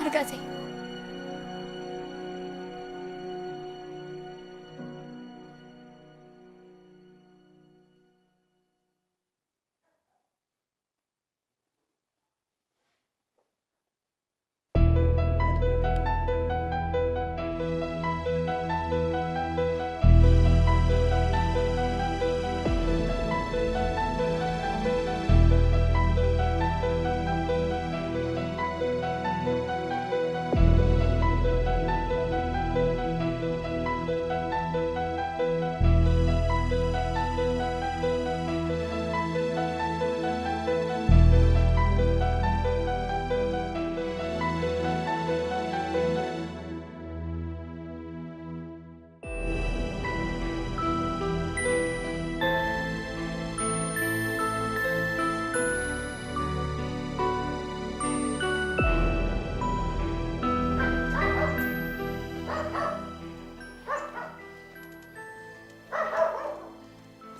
ርግኣተይ።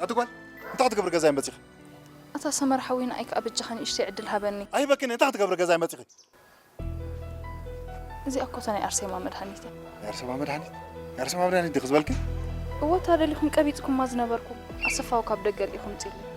ኣቲ ጓል፣ እንታይ ክትገብሪ ገዛይ መጺኺ? ኣታ ሰመር ሓወይ፣ ንዓይ ከኣ በጃኻ ንእሽተይ ዕድል ሃበኒ። ኣይበክን፣ እንታይ ክትገብሪ ገዛይ መጺኺ? እዚኣ እኮ እታ ናይ ኣርሴማ መድሃኒት እያ። ናይ ኣርሴማ መድሃኒት? ናይ ኣርሴማ መድሃኒት ዲኺ ዝበልኪ? እወ፣ እታ ደሊኹም ቀቢጽኩማ ዝነበርኩም። ኣሰፋው ካብ ደገ ልኢኹ ምጺኡኒ።